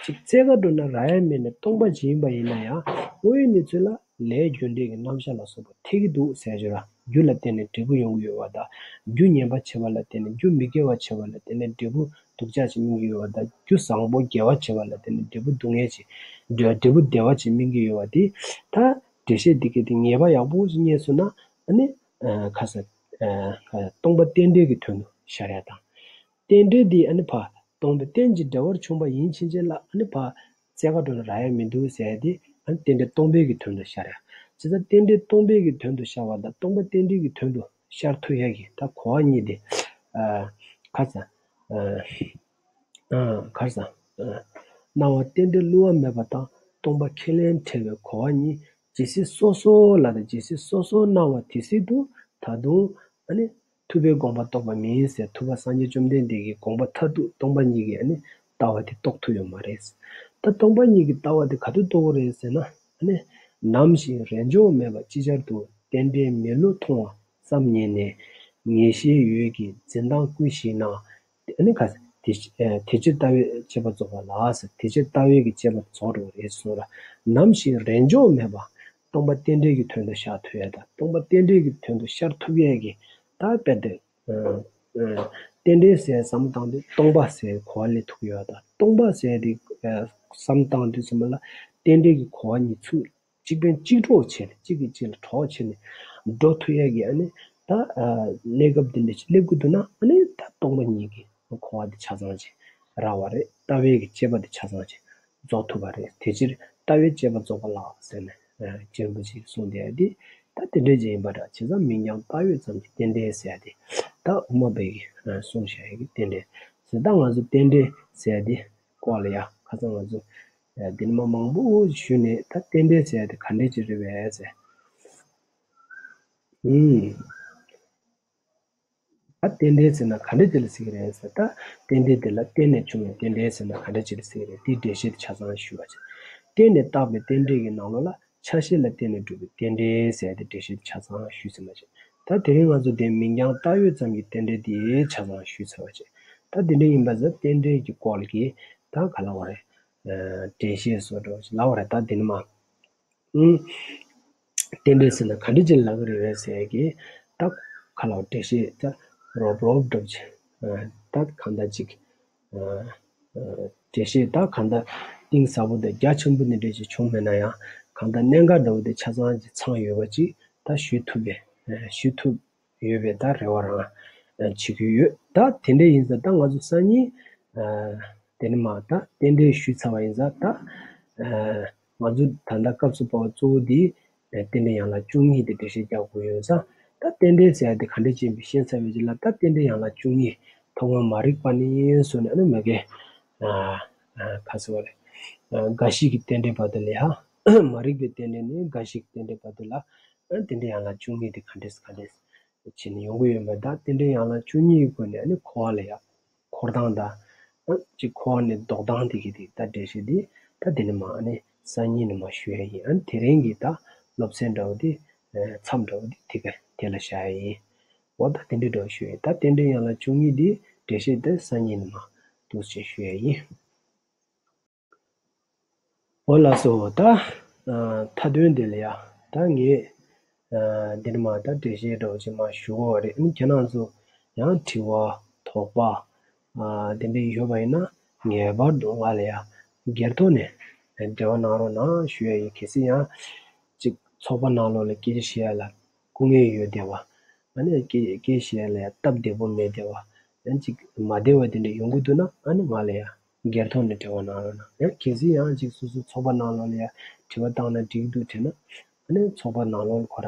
ཅིག་བཙལ་ག་འགྲོ་ན་རག་ཡ་མེད་ནས་སྟོང་པ་ཅིག་ཡིན་པ་ཡིན་ན་ཡང་དངོས་ཡོད་གནས་ཚུལ་ལ་ལས་རྒྱུ་འབྲས་ཀྱི་རྣམ་གཞག་ལ་སོགས་པ་འཐད་ཀྱི་འདུག་ཟེར་བརྗོད་ལ། རྒྱུ་ལ་བརྟེན་ནས་འབྲས་བུ་ཡོང་གི་ཡོད་པ་དང་། རྒྱུ་ངན་པ་བྱེད་པ་ལ་བརྟེན་ནས་རྒྱུ་མི་དགེ་བ་བྱེད་པ་ལ་བརྟེན་ནས་འབྲས་བུ་སྡུག་ཅག་ཅིག་སྨིན་གྱི་ཡོད་པ་དང་། རྒྱུ་བཟང་པོ་དགེ་བ་བྱེད་པ་ལ་བརྟེན་ནས་འབྲས་བུ་སྡུག་བསྔལ་ཅིག་འབྲས་བུ་བདེ་བ་ཅིག་སྨིན་གྱི་ཡོད་པ་དེ་ད་འགྲེལ་བཤད་འདི་གའི་དེ་ངེས་པ་ཡག་པོ་ཞིག་རྙེད་སོང་ན་ཨ་ནི། ཁ་ས། སྟོང་པ་རྟེན་འབྲེལ་གྱི་དོན་དུ་ཤར་ཡ་དང་། རྟེན་འབྲེལ་འདི་ཨ་ནི་ཕ། སྟོང་པའི་རྟེན་གྱི་འབྲེལ་བར་བྱུང་བ་ཡིན་ཕྱིན་ཆད་ལ་ཨ་ནི་ཕ། བཙལ་ག་འགྲོ་ན་རག་ཡ་མི་འདུག་ཟེར་ཡ་དེ་ཨ་ནི་རྟེན་འབྲེལ་སྟོང་པའི་གི་དོན་དུ་ཤར་ཡ། བྱས་ཙང་རྟེན་འབྲེལ་སྟོང་པའི་གི་དོན་དུ་ཤར་བ་དང་སྟོང་པ་རྟེན་འབྲེལ་གྱི་དོན་དུ་ཤར་ཐུབ་ཡ་གི་ད་གོ་བ་གཉིས་དེ། ཁ་ས། ཨ་གར་ས། སྣང་བ་རྟེན་འབྲེལ་བསླུ་བ་མེད་པ་དང་སྟོང་པ་ཁས་ལེན་བྲལ་བའི་གོ་བ་གཉིས་ཇི་སྲིད་སོ་སོ་ལ་དང་ཇི་སྲིད་སོ་སོར་སྣང་བ་དེ་སྲིད་དུ་ད་དུང་ཨ་ནི་ཐུབ་པའི་དགོངས་པ་རྟོགས་པ་མིན་ཟེར། ཐུབ་པ་སངས་རྒྱས་བཅོམ་ལྡན་འདས་ཀྱི་དགོངས་པ་མཐར་ཐུག་སྟོང་པ་ཉིད་ཀྱི་ཨ་ནི་ ལྟ་བ་དེ་རྟོགས་ཐུབ་ཡོད་མ་རེད། ད་སྟོང་པ་ཉིད་ཀྱི་ལྟ་བ་དེ་ག་དུས་རྟོགས་ཀྱི་རེད་ཟེར་ན། ཨ་ནི། ནམ་ཞིག་རེས་འཇོག་མེད་པར་ཅིག་ཅར་དུ་རྟེན་འབྲེལ་མི་བསླུ་མཐོང་བ་བསམ་ངེས་ནས། ངེས་ཤེས་ཡོད་ཀྱི་འཛིན་སྟངས་ཀུན་ཞིག་ན། ཨ་ནི་ག་དེ་དེ་ཕྱིར་ལྟ་བས་དཔྱད་པ་རྫོགས་པ་ལགས་ཟེར། དེ་ཕྱིར་ལྟ་བས་ཀྱི་དཔྱད་པ་རྫོགས་འགྲོ་བ་རེད་གསུངས་ར། ནམ་ཞིག་རེས་འཇོག་མེད་པར་སྟོང་པ་རྟེན་འབྲེལ་གྱི་དོན་དུ་ཤར་ཐུབ་ཡ་དང་། སྟོང་པ་རྟེན་འབྲེལ་གྱི་དོན་དུ་ཤར་ཐུབ་ཡས་ཀྱི་ད་དཔེ་དེ། རྟེན་འབྲེལ་ཟེར་བསམ་བློ་བཏང་དུས་སྟོང་པ་ཟེར་གོ་བ་ལེན་ཐུབ་ཀྱི་ཡོད་དང་། སྟོང་པ་ཟེར་དེ་བསམ་བློ་བཏང་དུས་ཙམ་པ་ལ་རྟེན་འབྲེལ་གྱི་གོ་བ་གཉིས་ཚུར་གཅིག་ཕན་གཅིག་གྲོགས་བྱས་ནས། གཅིག་གིས་གཅིག་ལ་གྲོགས་བྱས་ནས་འགྲོ་ཐུབ་ཡས་ཀྱི། ཨ་ནི་ད་གནས་སྐབས་འདི་འདྲ་ཞིག་སླེབས་ཀྱི་འདུག་ན། ཨ་ནི་ད་སྟོང་པ་ཉིད་ཀྱི་གོ་བ་དེ་ཆ་ཚང་ཅིག་རག་པ་རེད། ལྟ་བའི་གི་དཔྱད་པ་དེ་ཆ་ཚང་ཅིག་རྫོགས་ཐུབ་པ་རེད། དེ་ཕྱིར་ལྟ་བའི་དཔྱད་པ་རྫོགས་པ་ལགས་ཟེར་ནས་རྗེ་རིན་པོ་ཆེས་གསུངས་བསྡད་ཡ་དེ་ད་རྟེན་འབྲེལ་ཅིག་ཡིན་པ་འདྲ། བྱས་ཙང་མིང་རྐྱང་བཏགས་ཡོད་ཙམ་གྱི་རྟེན་འབྲེལ་ཟེར་ཡ་དེ་ད་དབུ་མ་པའི་གི་གསུངས་བཞག་ཡ་གི་རྟེན་འབྲེལ་ཟེར། ད་ང་ཚོ་རྟེན་འབྲེལ་ཟེར་ཡ་དེ་སྐོར་ལ་ཡ་ཁ་སང་ང་ཚོ་འདི་ནས་མ་མང་པོ་ཞུས་ནས། ད་རྟེན་འབྲེལ་ཟེར་ཡ་དེ་ག་འདྲས་ཅིག་རེད་པས་ཟེར། ཨུམ། ད་རྟེན་འབྲེལ་ཟེར་ན་ག་འདྲ་ཅིག་ལ་ཟེར་གི་རེད་ཟེར། ད་རྟེན་འབྲེལ་དེ་ལ་བརྟེན་ནས་བྱུང་བའི་རྟེན་འབྲེལ་ཟེར་ན་ག་འདྲ་ཅིག་ལ་ཟེར་གི་རེད། དེའི་འགྲེལ་བཤད་དེ་ཆ་ཚང་ཞུས་པ་བྱས། བརྟེན་ནས་བཏགས་པའི་རྟེན་འབྲེལ་གྱི་ནང་ལོགས་ལ་ཆ་ཤས་ལ་བརྟེན་ནས་གྲུབ་པའི་རྟེན་འབྲེལ་ཟེར་ཏེ་འགྲེལ་བཤད་དེ་ཆ་ཚང་ཞུས་ཟིན་པ་བྱས། ད་དེ་རིང་ང་ཚོ་དེ་མིང་རྐྱང་བཏགས་ཡོད་ཙམ་གྱི་རྟེན་འབྲེལ་དེ་ཆ་ཚང་ཞུས་ཚར་བ་བྱས། ད་དེ་འདྲ་ཡིན་པ་ཟེར། རྟེན་འབྲེལ་གྱི་སྐོར་གྱི་ད་ག་ལབ་དགོས་རེད། འགྲེལ་བཤད་བཟོ་འདྲ་ལབ་དགོས་རེད། ད་དེ་ནས་མ། ཨུམ། རྟེན་འབྲེལ་ཟེར་ན་ག་འདྲ་ཅིག་ལབ་ཀྱི་རེད་ཟེར་གི། ད་ག་ལབ་དགོས། འགྲེལ་བཤད་ད་རོབ་རོབ་འགྲོ་བྱས། ད་གང་ལྟར་ཅིག་འགྲེལ་བཤད་ད་གང་ལྟར་གཏིང་ཟབ་པོ་དང་རྒྱ་ཆེན་པོ་འདི་འདྲ་ཅིག་བྱུང་མེད་ན་ཡང་། གང་ལྟར་གནད་འགག་འདྲ་བོ་དེ་ཆ་ཚང་ཅིག་ཚང་ཡོད་པ་ཅིག་ད་ཞུ་ཐུབ་པའི་ཞུ་ཐུབ་ཡོད་པའི་ད་རེ་བ་རང་བྱེད་ཀྱི་ཡོད། ད་དེ་འདྲ་ཡིན་ཙང་ད་ང་ཚོ་སང་ཉིན་དེ་ནས་མ་ད་རྟེན་འབྲེལ་ཞུས་ཚར་བ་ཡིན་ཙང་། ད་ང་ཚོ་ད་ལྟ་སྐབས་སུ་བབས་པ་གཙོ་བོ་དེ་རྟེན་འབྲེལ་ཡན་ལག་བཅུ་གཉིས་དེ་འགྲེལ་བཤད་རྒྱག་དགོས་ཡོད་ཙང་། ད་རྟེན་འབྲེལ་ཟེར་ཡ་དེ་ག་འདྲ་ཅིག་ཡིན་པ་ཤེས་ཚར་བའི་རྗེས་ལ། ད་རྟེན་འབྲེལ་ཡན་ལག་བཅུ་གཉིས་ཐོག་མར་མ་རིག་པ་ནས་བཟུང་ནས། ཨ་ནི་མ་གི་ཨ་ཨ་ག་ཟེར་བ་རེད། ཨ་འགའ་ཞིག་གི་རྟེན་འབྲེལ་བར་དུ་ལ་ཡ། མ་རིག་པའི་རྟེན་འབྲེལ་ནས་འགའ་ཞིག་གི་རྟེན་འབྲེལ་བར་དུ་ལ། ཨ་རྟེན་འབྲེལ་ཡན་ལག་བཅུ་གཉིས་དེ་ག་འདྲས་ག་འདྲས་བྱས་ནས་ཡོང་གི་ཡོད་མེད། ད་རྟེན་འབྲེལ་ཡན་ལག་བཅུ་གཉིས་ཀྱི་སྒོ་ནས། ཨ་ནི་འཁོར་བ་ལ་ཡ། འཁོར་སྟངས་དང་། ཨ་ཅིག་འཁོར་བ་ནས་ལྡོག་སྟངས་དེ་གི་དེ་ད་འགྲེལ་བཤད་དེ་ད་དེ་ནས་མ། ཨ་ནི་སང་ཉིན་ནས་མ་ཞུ་ཡ་ཡིན། ཨ་ནི་དེ་རིང་གི་ད་སློབ་ཚན་འདྲ་བོ་དེ་མཚམས་འདྲ་བོ་དེ་དེ་ག་དེ་ལ་བཞག་ཡ་ཡིན། འོ་ད་དེ་འདྲའི་འདྲ་བོ་ཞུ་ཡ་ཡིན། ད་རྟེན་འབྲེལ་ཡན་ལག་བཅུ་གཉིས་དེ་འགྲེལ་བཤད་དེ་སང་ཉིན་ནས་མ་འདུག་སེ་ཞུ་ཡ་ཡིན། འོ་ལགས་སོ། ད་མཐའ་དོན་དེ་ལ་ཡ། ད་ངས་འདི་ནས་མ་ད་འགྲེལ་བཤད་འདྲ་བོ་ཅིག་མ་ཞུ་དགོས་པ་རེད། ཨ་ནི་ཁྱེད་རང་ཚོ་ཡང་དྲི་བ་དོགས་པ་དེ་འདྲ་ཡོད་པ་ཡིན་ན་ངེས་པར་དུ་ང་ལ་ཡ་སྒེར་ཐོག་ནས་འབྲེལ་བ་གནང་རོགས་གནང་ཞུ་ཡ་ཡིན། གལ་སྲིད་ཡང་ཅིག་ཚོགས་པ་ནང་ལོགས་ལ་སྐད་ཆ་བཤད་ཡ་ལ་སྐུ་ངལ་ཡོད་བསྡད་པ། ཨ་ནི་སྐད་སྐད་བཤད་ཡ་ལ་ཡ་སྟབས་བདེ་པོ་མེད་བསྡད་པ། ཡང་ཅིག་མ་བདེ་བ་དེ་འདྲ་ཡོང་གི་འདུག་ན། ཨ་ནི་ང་ལ་ཡ་སྒེར་ཐོག་ནས་འབྲེལ་བ་གནང་རོགས་གནང་། ཡང་གལ་སྲིད་ཡང་ཅིག་སོ་སོའི་ཚོགས་པ་ནང་ལོགས་ལ་ཡ་དྲི་བ་བཏང་ན་འགྲིག་གི་འདུག་དྲན་ན། ཨ་ནི་ཚོགས་པ་ནང་ལོགས་ལ་ཁོ་ར་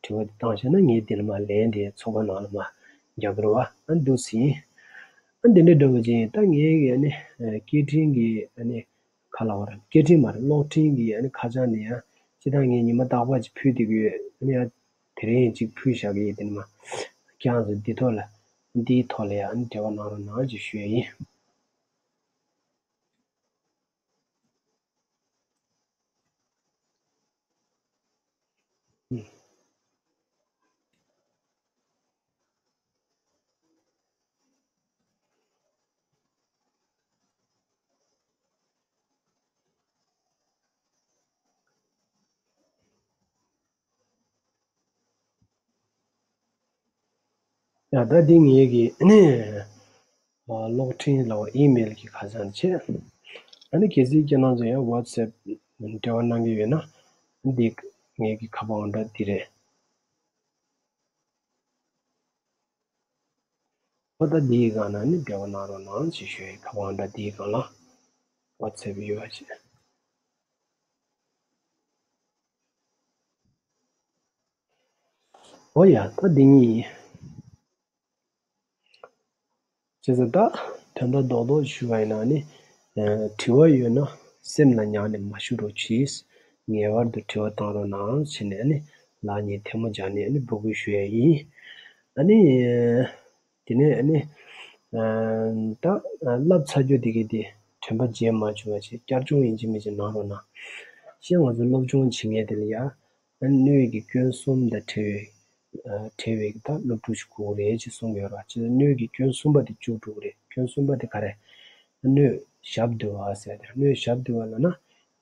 དྲི་བ་དེ་བཏང་བྱས་ན། ངས་དེ་ལ་མ་ལན་དེ་ཚོགས་པ་ནང་ལ་མ་རྒྱག་གི་རེད་པ། ཨ་འདུག་སེ་ཡིན། ཨ་འདི་འདྲ་འདྲ་བོ་ཅིག་ཡིན། ད་ངའི་གི་ཨ་ནི་སྐད་འཕྲིན་གྱི་ཨ་ནི་ག་ལབ་དགོས་རེད། སྐད་འཕྲིན་མ་རེད། གློག་འཕྲིན་གྱི་ཨ་ནི་ཁ་བྱང་ནས་ཡང་སྤྱིར་བཏང་ངས་ཉི་མ་རྟག་པར་ཅིག་ཕུལ་བསྡད་ཀྱི་ཡོད། ཨ་ནི་ཡང་དེ་རིང་ཅིག་ཕུལ་བཞག་གི་ཡིན། དེ་ནས་མ་ཁྱེད་རང་ཚོ་འདི་ཐོག་ལ་འདིའི་ཐོག་ལ་ཡང་ཨ་ནི་འབྲེལ་བ་གནང་རོགས་གནང་ཅེས་ཞུ་ཡ་ཡིན། ཡ་ད་འདི་ངའི་གི་ཨ་ནི་གློག་འཕྲིན་ལ་ཨི་མེལ་གྱི་ཁ་བྱང་བྱས། ཨ་ནི་གལ་སྲིད་ཁྱེད་རང་ཚོ་ཡང་ཝ་ཊི་སེབ་འབྲེལ་བ་གནང་གི་ཡོད་ན། འདི་ངའི་གི་ཁ་པར་འདྲ་འདི་རེད། ཨོ་ད་འདིའི་སྒང་ན་ནི་འབྲེལ་བ་གནང་རོགས་གནང་ཞེས་ཞུ་ཡའི་ཁ་པར་འདྲ་འདིའི་སྒང་ལ་ཝ་ཊི་སེབ་ཡོད་པ་བྱས། ཨོ་ཡ་ད་འདི་གཉིས་ཡིན། བྱས་ཙང་ད་དོན་དག་རྡོག་རྡོག་ཞུ་བ་ཡིན་ན་ནི། དྲི་བ་ཡོད་ན་སེམས་ལ་ཉར་ནས་མ་ཞུ་རོགས་གྱིས། ངེས་པར་དུ་དྲི་བ་བཏང་རོགས་གནང་བྱས་ནས་ནི་ལག་གཉིས་ཐལ་མོ་སྦྱར་ནས་ནི་འབོད་སྐུལ་ཞུ་ཡ་ཡིན། ཨ་ནི། དེ་ནས་ཨ་ནི། ད་བསླབ་ཚར་རྒྱུ་དེ་གི་དེ་ དྲན་པ་བརྗེད་མ་བཅུག་པ་བྱས་བསྐྱར་སྦྱོང་ཡིན་གཅིག་མིན་གཅིག་གནང་རོགས་གནང་། གཞན་ང་ཚོ་སློབ་སྦྱོང་བྱེད་མཁན་དེ་ལ་ཡ། སྣོད་ཀྱི་སྐྱོན་གསུམ་དང་བྲལ་བའི་བྲལ་བའི་ད་སློབ་ཕྲུག་ཅིག་དགོས་རེད་ཅེས་གསུངས་ཡོད་ར། ཅེས་སྣོད་ཀྱི་སྐྱོན་གསུམ་པ་དེ་བཅུག་འགྲོ་གི་རེད། སྐྱོན་གསུམ་པ་དེ་ག་རེ། སྣོད་ཞབས་བསྡུ་བ་ཟེར་ཏེ། སྣོད་ཞབས་བསྡུ་བ་ལབ་ན།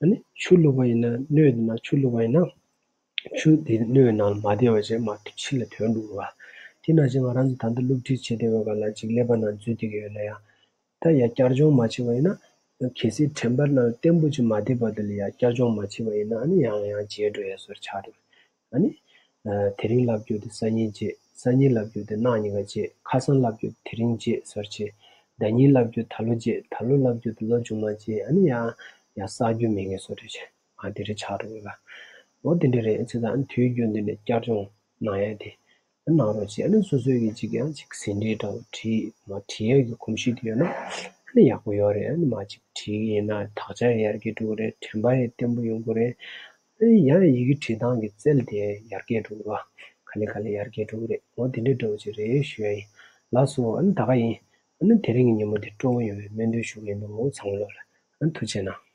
ཨ་ནི་ཆུ་བླུགས་པ་ཡིན་ན་སྣོད་དེ་ནང་ཆུ་བླུགས་པ་ཡིན་ན། ཆུ་དེ་སྣོད་ནང་མ་བསྡད་པ་བྱས་མར་ཕྱི་ལ་ཐོན་འགྲོ་གི་ར། དེ་ནང་བཞིན་ང་རང་ཚོ་ད་ལྟ་སློབ་ཁྲིད་བྱེད་བསྡད་པའི་སྐབས་ལ་ཅིག་ཀླད་པ་ནང་འཛུལ་བསྡད་ཀྱི་ཡོད་ན་ཡང་། ད་ཡ་བསྐྱར་སྦྱོང་མ་བྱས་པ་ཡིན་ན། གལ་སྲིད་དྲན་པ་ནང་བརྟན་པོ་ཅིག་མ་བསྡད་པ་དེ་ལ་ཡ་བསྐྱར་སྦྱོང་མ་བྱས་པ་ཡིན་ན་ཨ་ནི་ཡང་ཡང་བརྗེད་འགྲོ་ཡ་བཟོ་འདྲ་ཆགས་འགྲོ། ཨ་ནི། དེ་རིང་ལབ་རྒྱུ་དེ་སང་ཉིན་བརྗེད། སང་ཉིན་ལབ་རྒྱུ་དེ་གནངས་ཉིན་ཀ་བརྗེད། ཁ་སང་ལབ་རྒྱུ་དེ་རིང་བརྗེད་བཟོ་འདྲ་བྱས། ཟླ་ཉིན་ལབ་རྒྱུ་ད་ལོ་བརྗེད། ད་ལོ་ལབ་རྒྱུ་དེ་ལོ་མཇུག་མ་བརྗེད། ཨ་ནི་ཡང་ཡང་བསགས་རྒྱུ་མེད་མཁན་བཟོ་འདྲ་བྱས། ཨ་དེ་འདྲ་ཆགས་འགྲོ་གི་ལ། འོ་དེ་འདྲ་རེད། བྱས་ཙང་ཨ་ནི་དུས་རྒྱུན་དུ་ནས་བསྐྱར་སྦྱོང་གནང་ཡ་དེ། གནང་རོགས་བྱེད། ཨ་ནི་སོ་སོའི་གི་ཅིག་ཡང་ཅིག་ཟིན་བྲིས་འདྲ་བོ་བྲིས་མ་བྲིས་ཡས་ཀྱི་གོམས་གཤིས་དེ་ཡོད་ན་ཨ་ནི་ཡག་པོ་ཡོད་རེད། ཨ་ནི་མ་ཅིག་བྲིས་ཡིན་ན་དག་ཆ་ཡང་ཡར་རྒྱས་འགྲོ་གི་རེད། དྲན་པ་ཡང་བརྟན་པོ་ཡོང་གི་རེད། ཨ་ནི་ཡང་ཡི་གེ་བྲིས་སྟངས་ཀྱི་རྩལ་དེ་ཡར་རྒྱས་འགྲོ་གི་རེད་བ། ག་ལེ་ག་ལེ་ཡར་རྒྱས་འགྲོ་གི་རེད། འོ་དེ་འདྲ་འདྲ་བོ་ཅིག་རེད་ཞུ་ཡ་ཡིན། ལགས་སོ། ཨ་ནི་ད་ག་ཡིན། ཨ་ནི་དེ་རིང་གི་ཉིན་མོ་དེ་སྤྲོ་བོ་ཡོང་བའི་སྨོན་འདུན་ཞུ་གི་ཡིན། འདུག་མོ་ཚང་མ་ལོ་ལ་ཨ་ནི་ཐུགས་རྗེ་གནང་།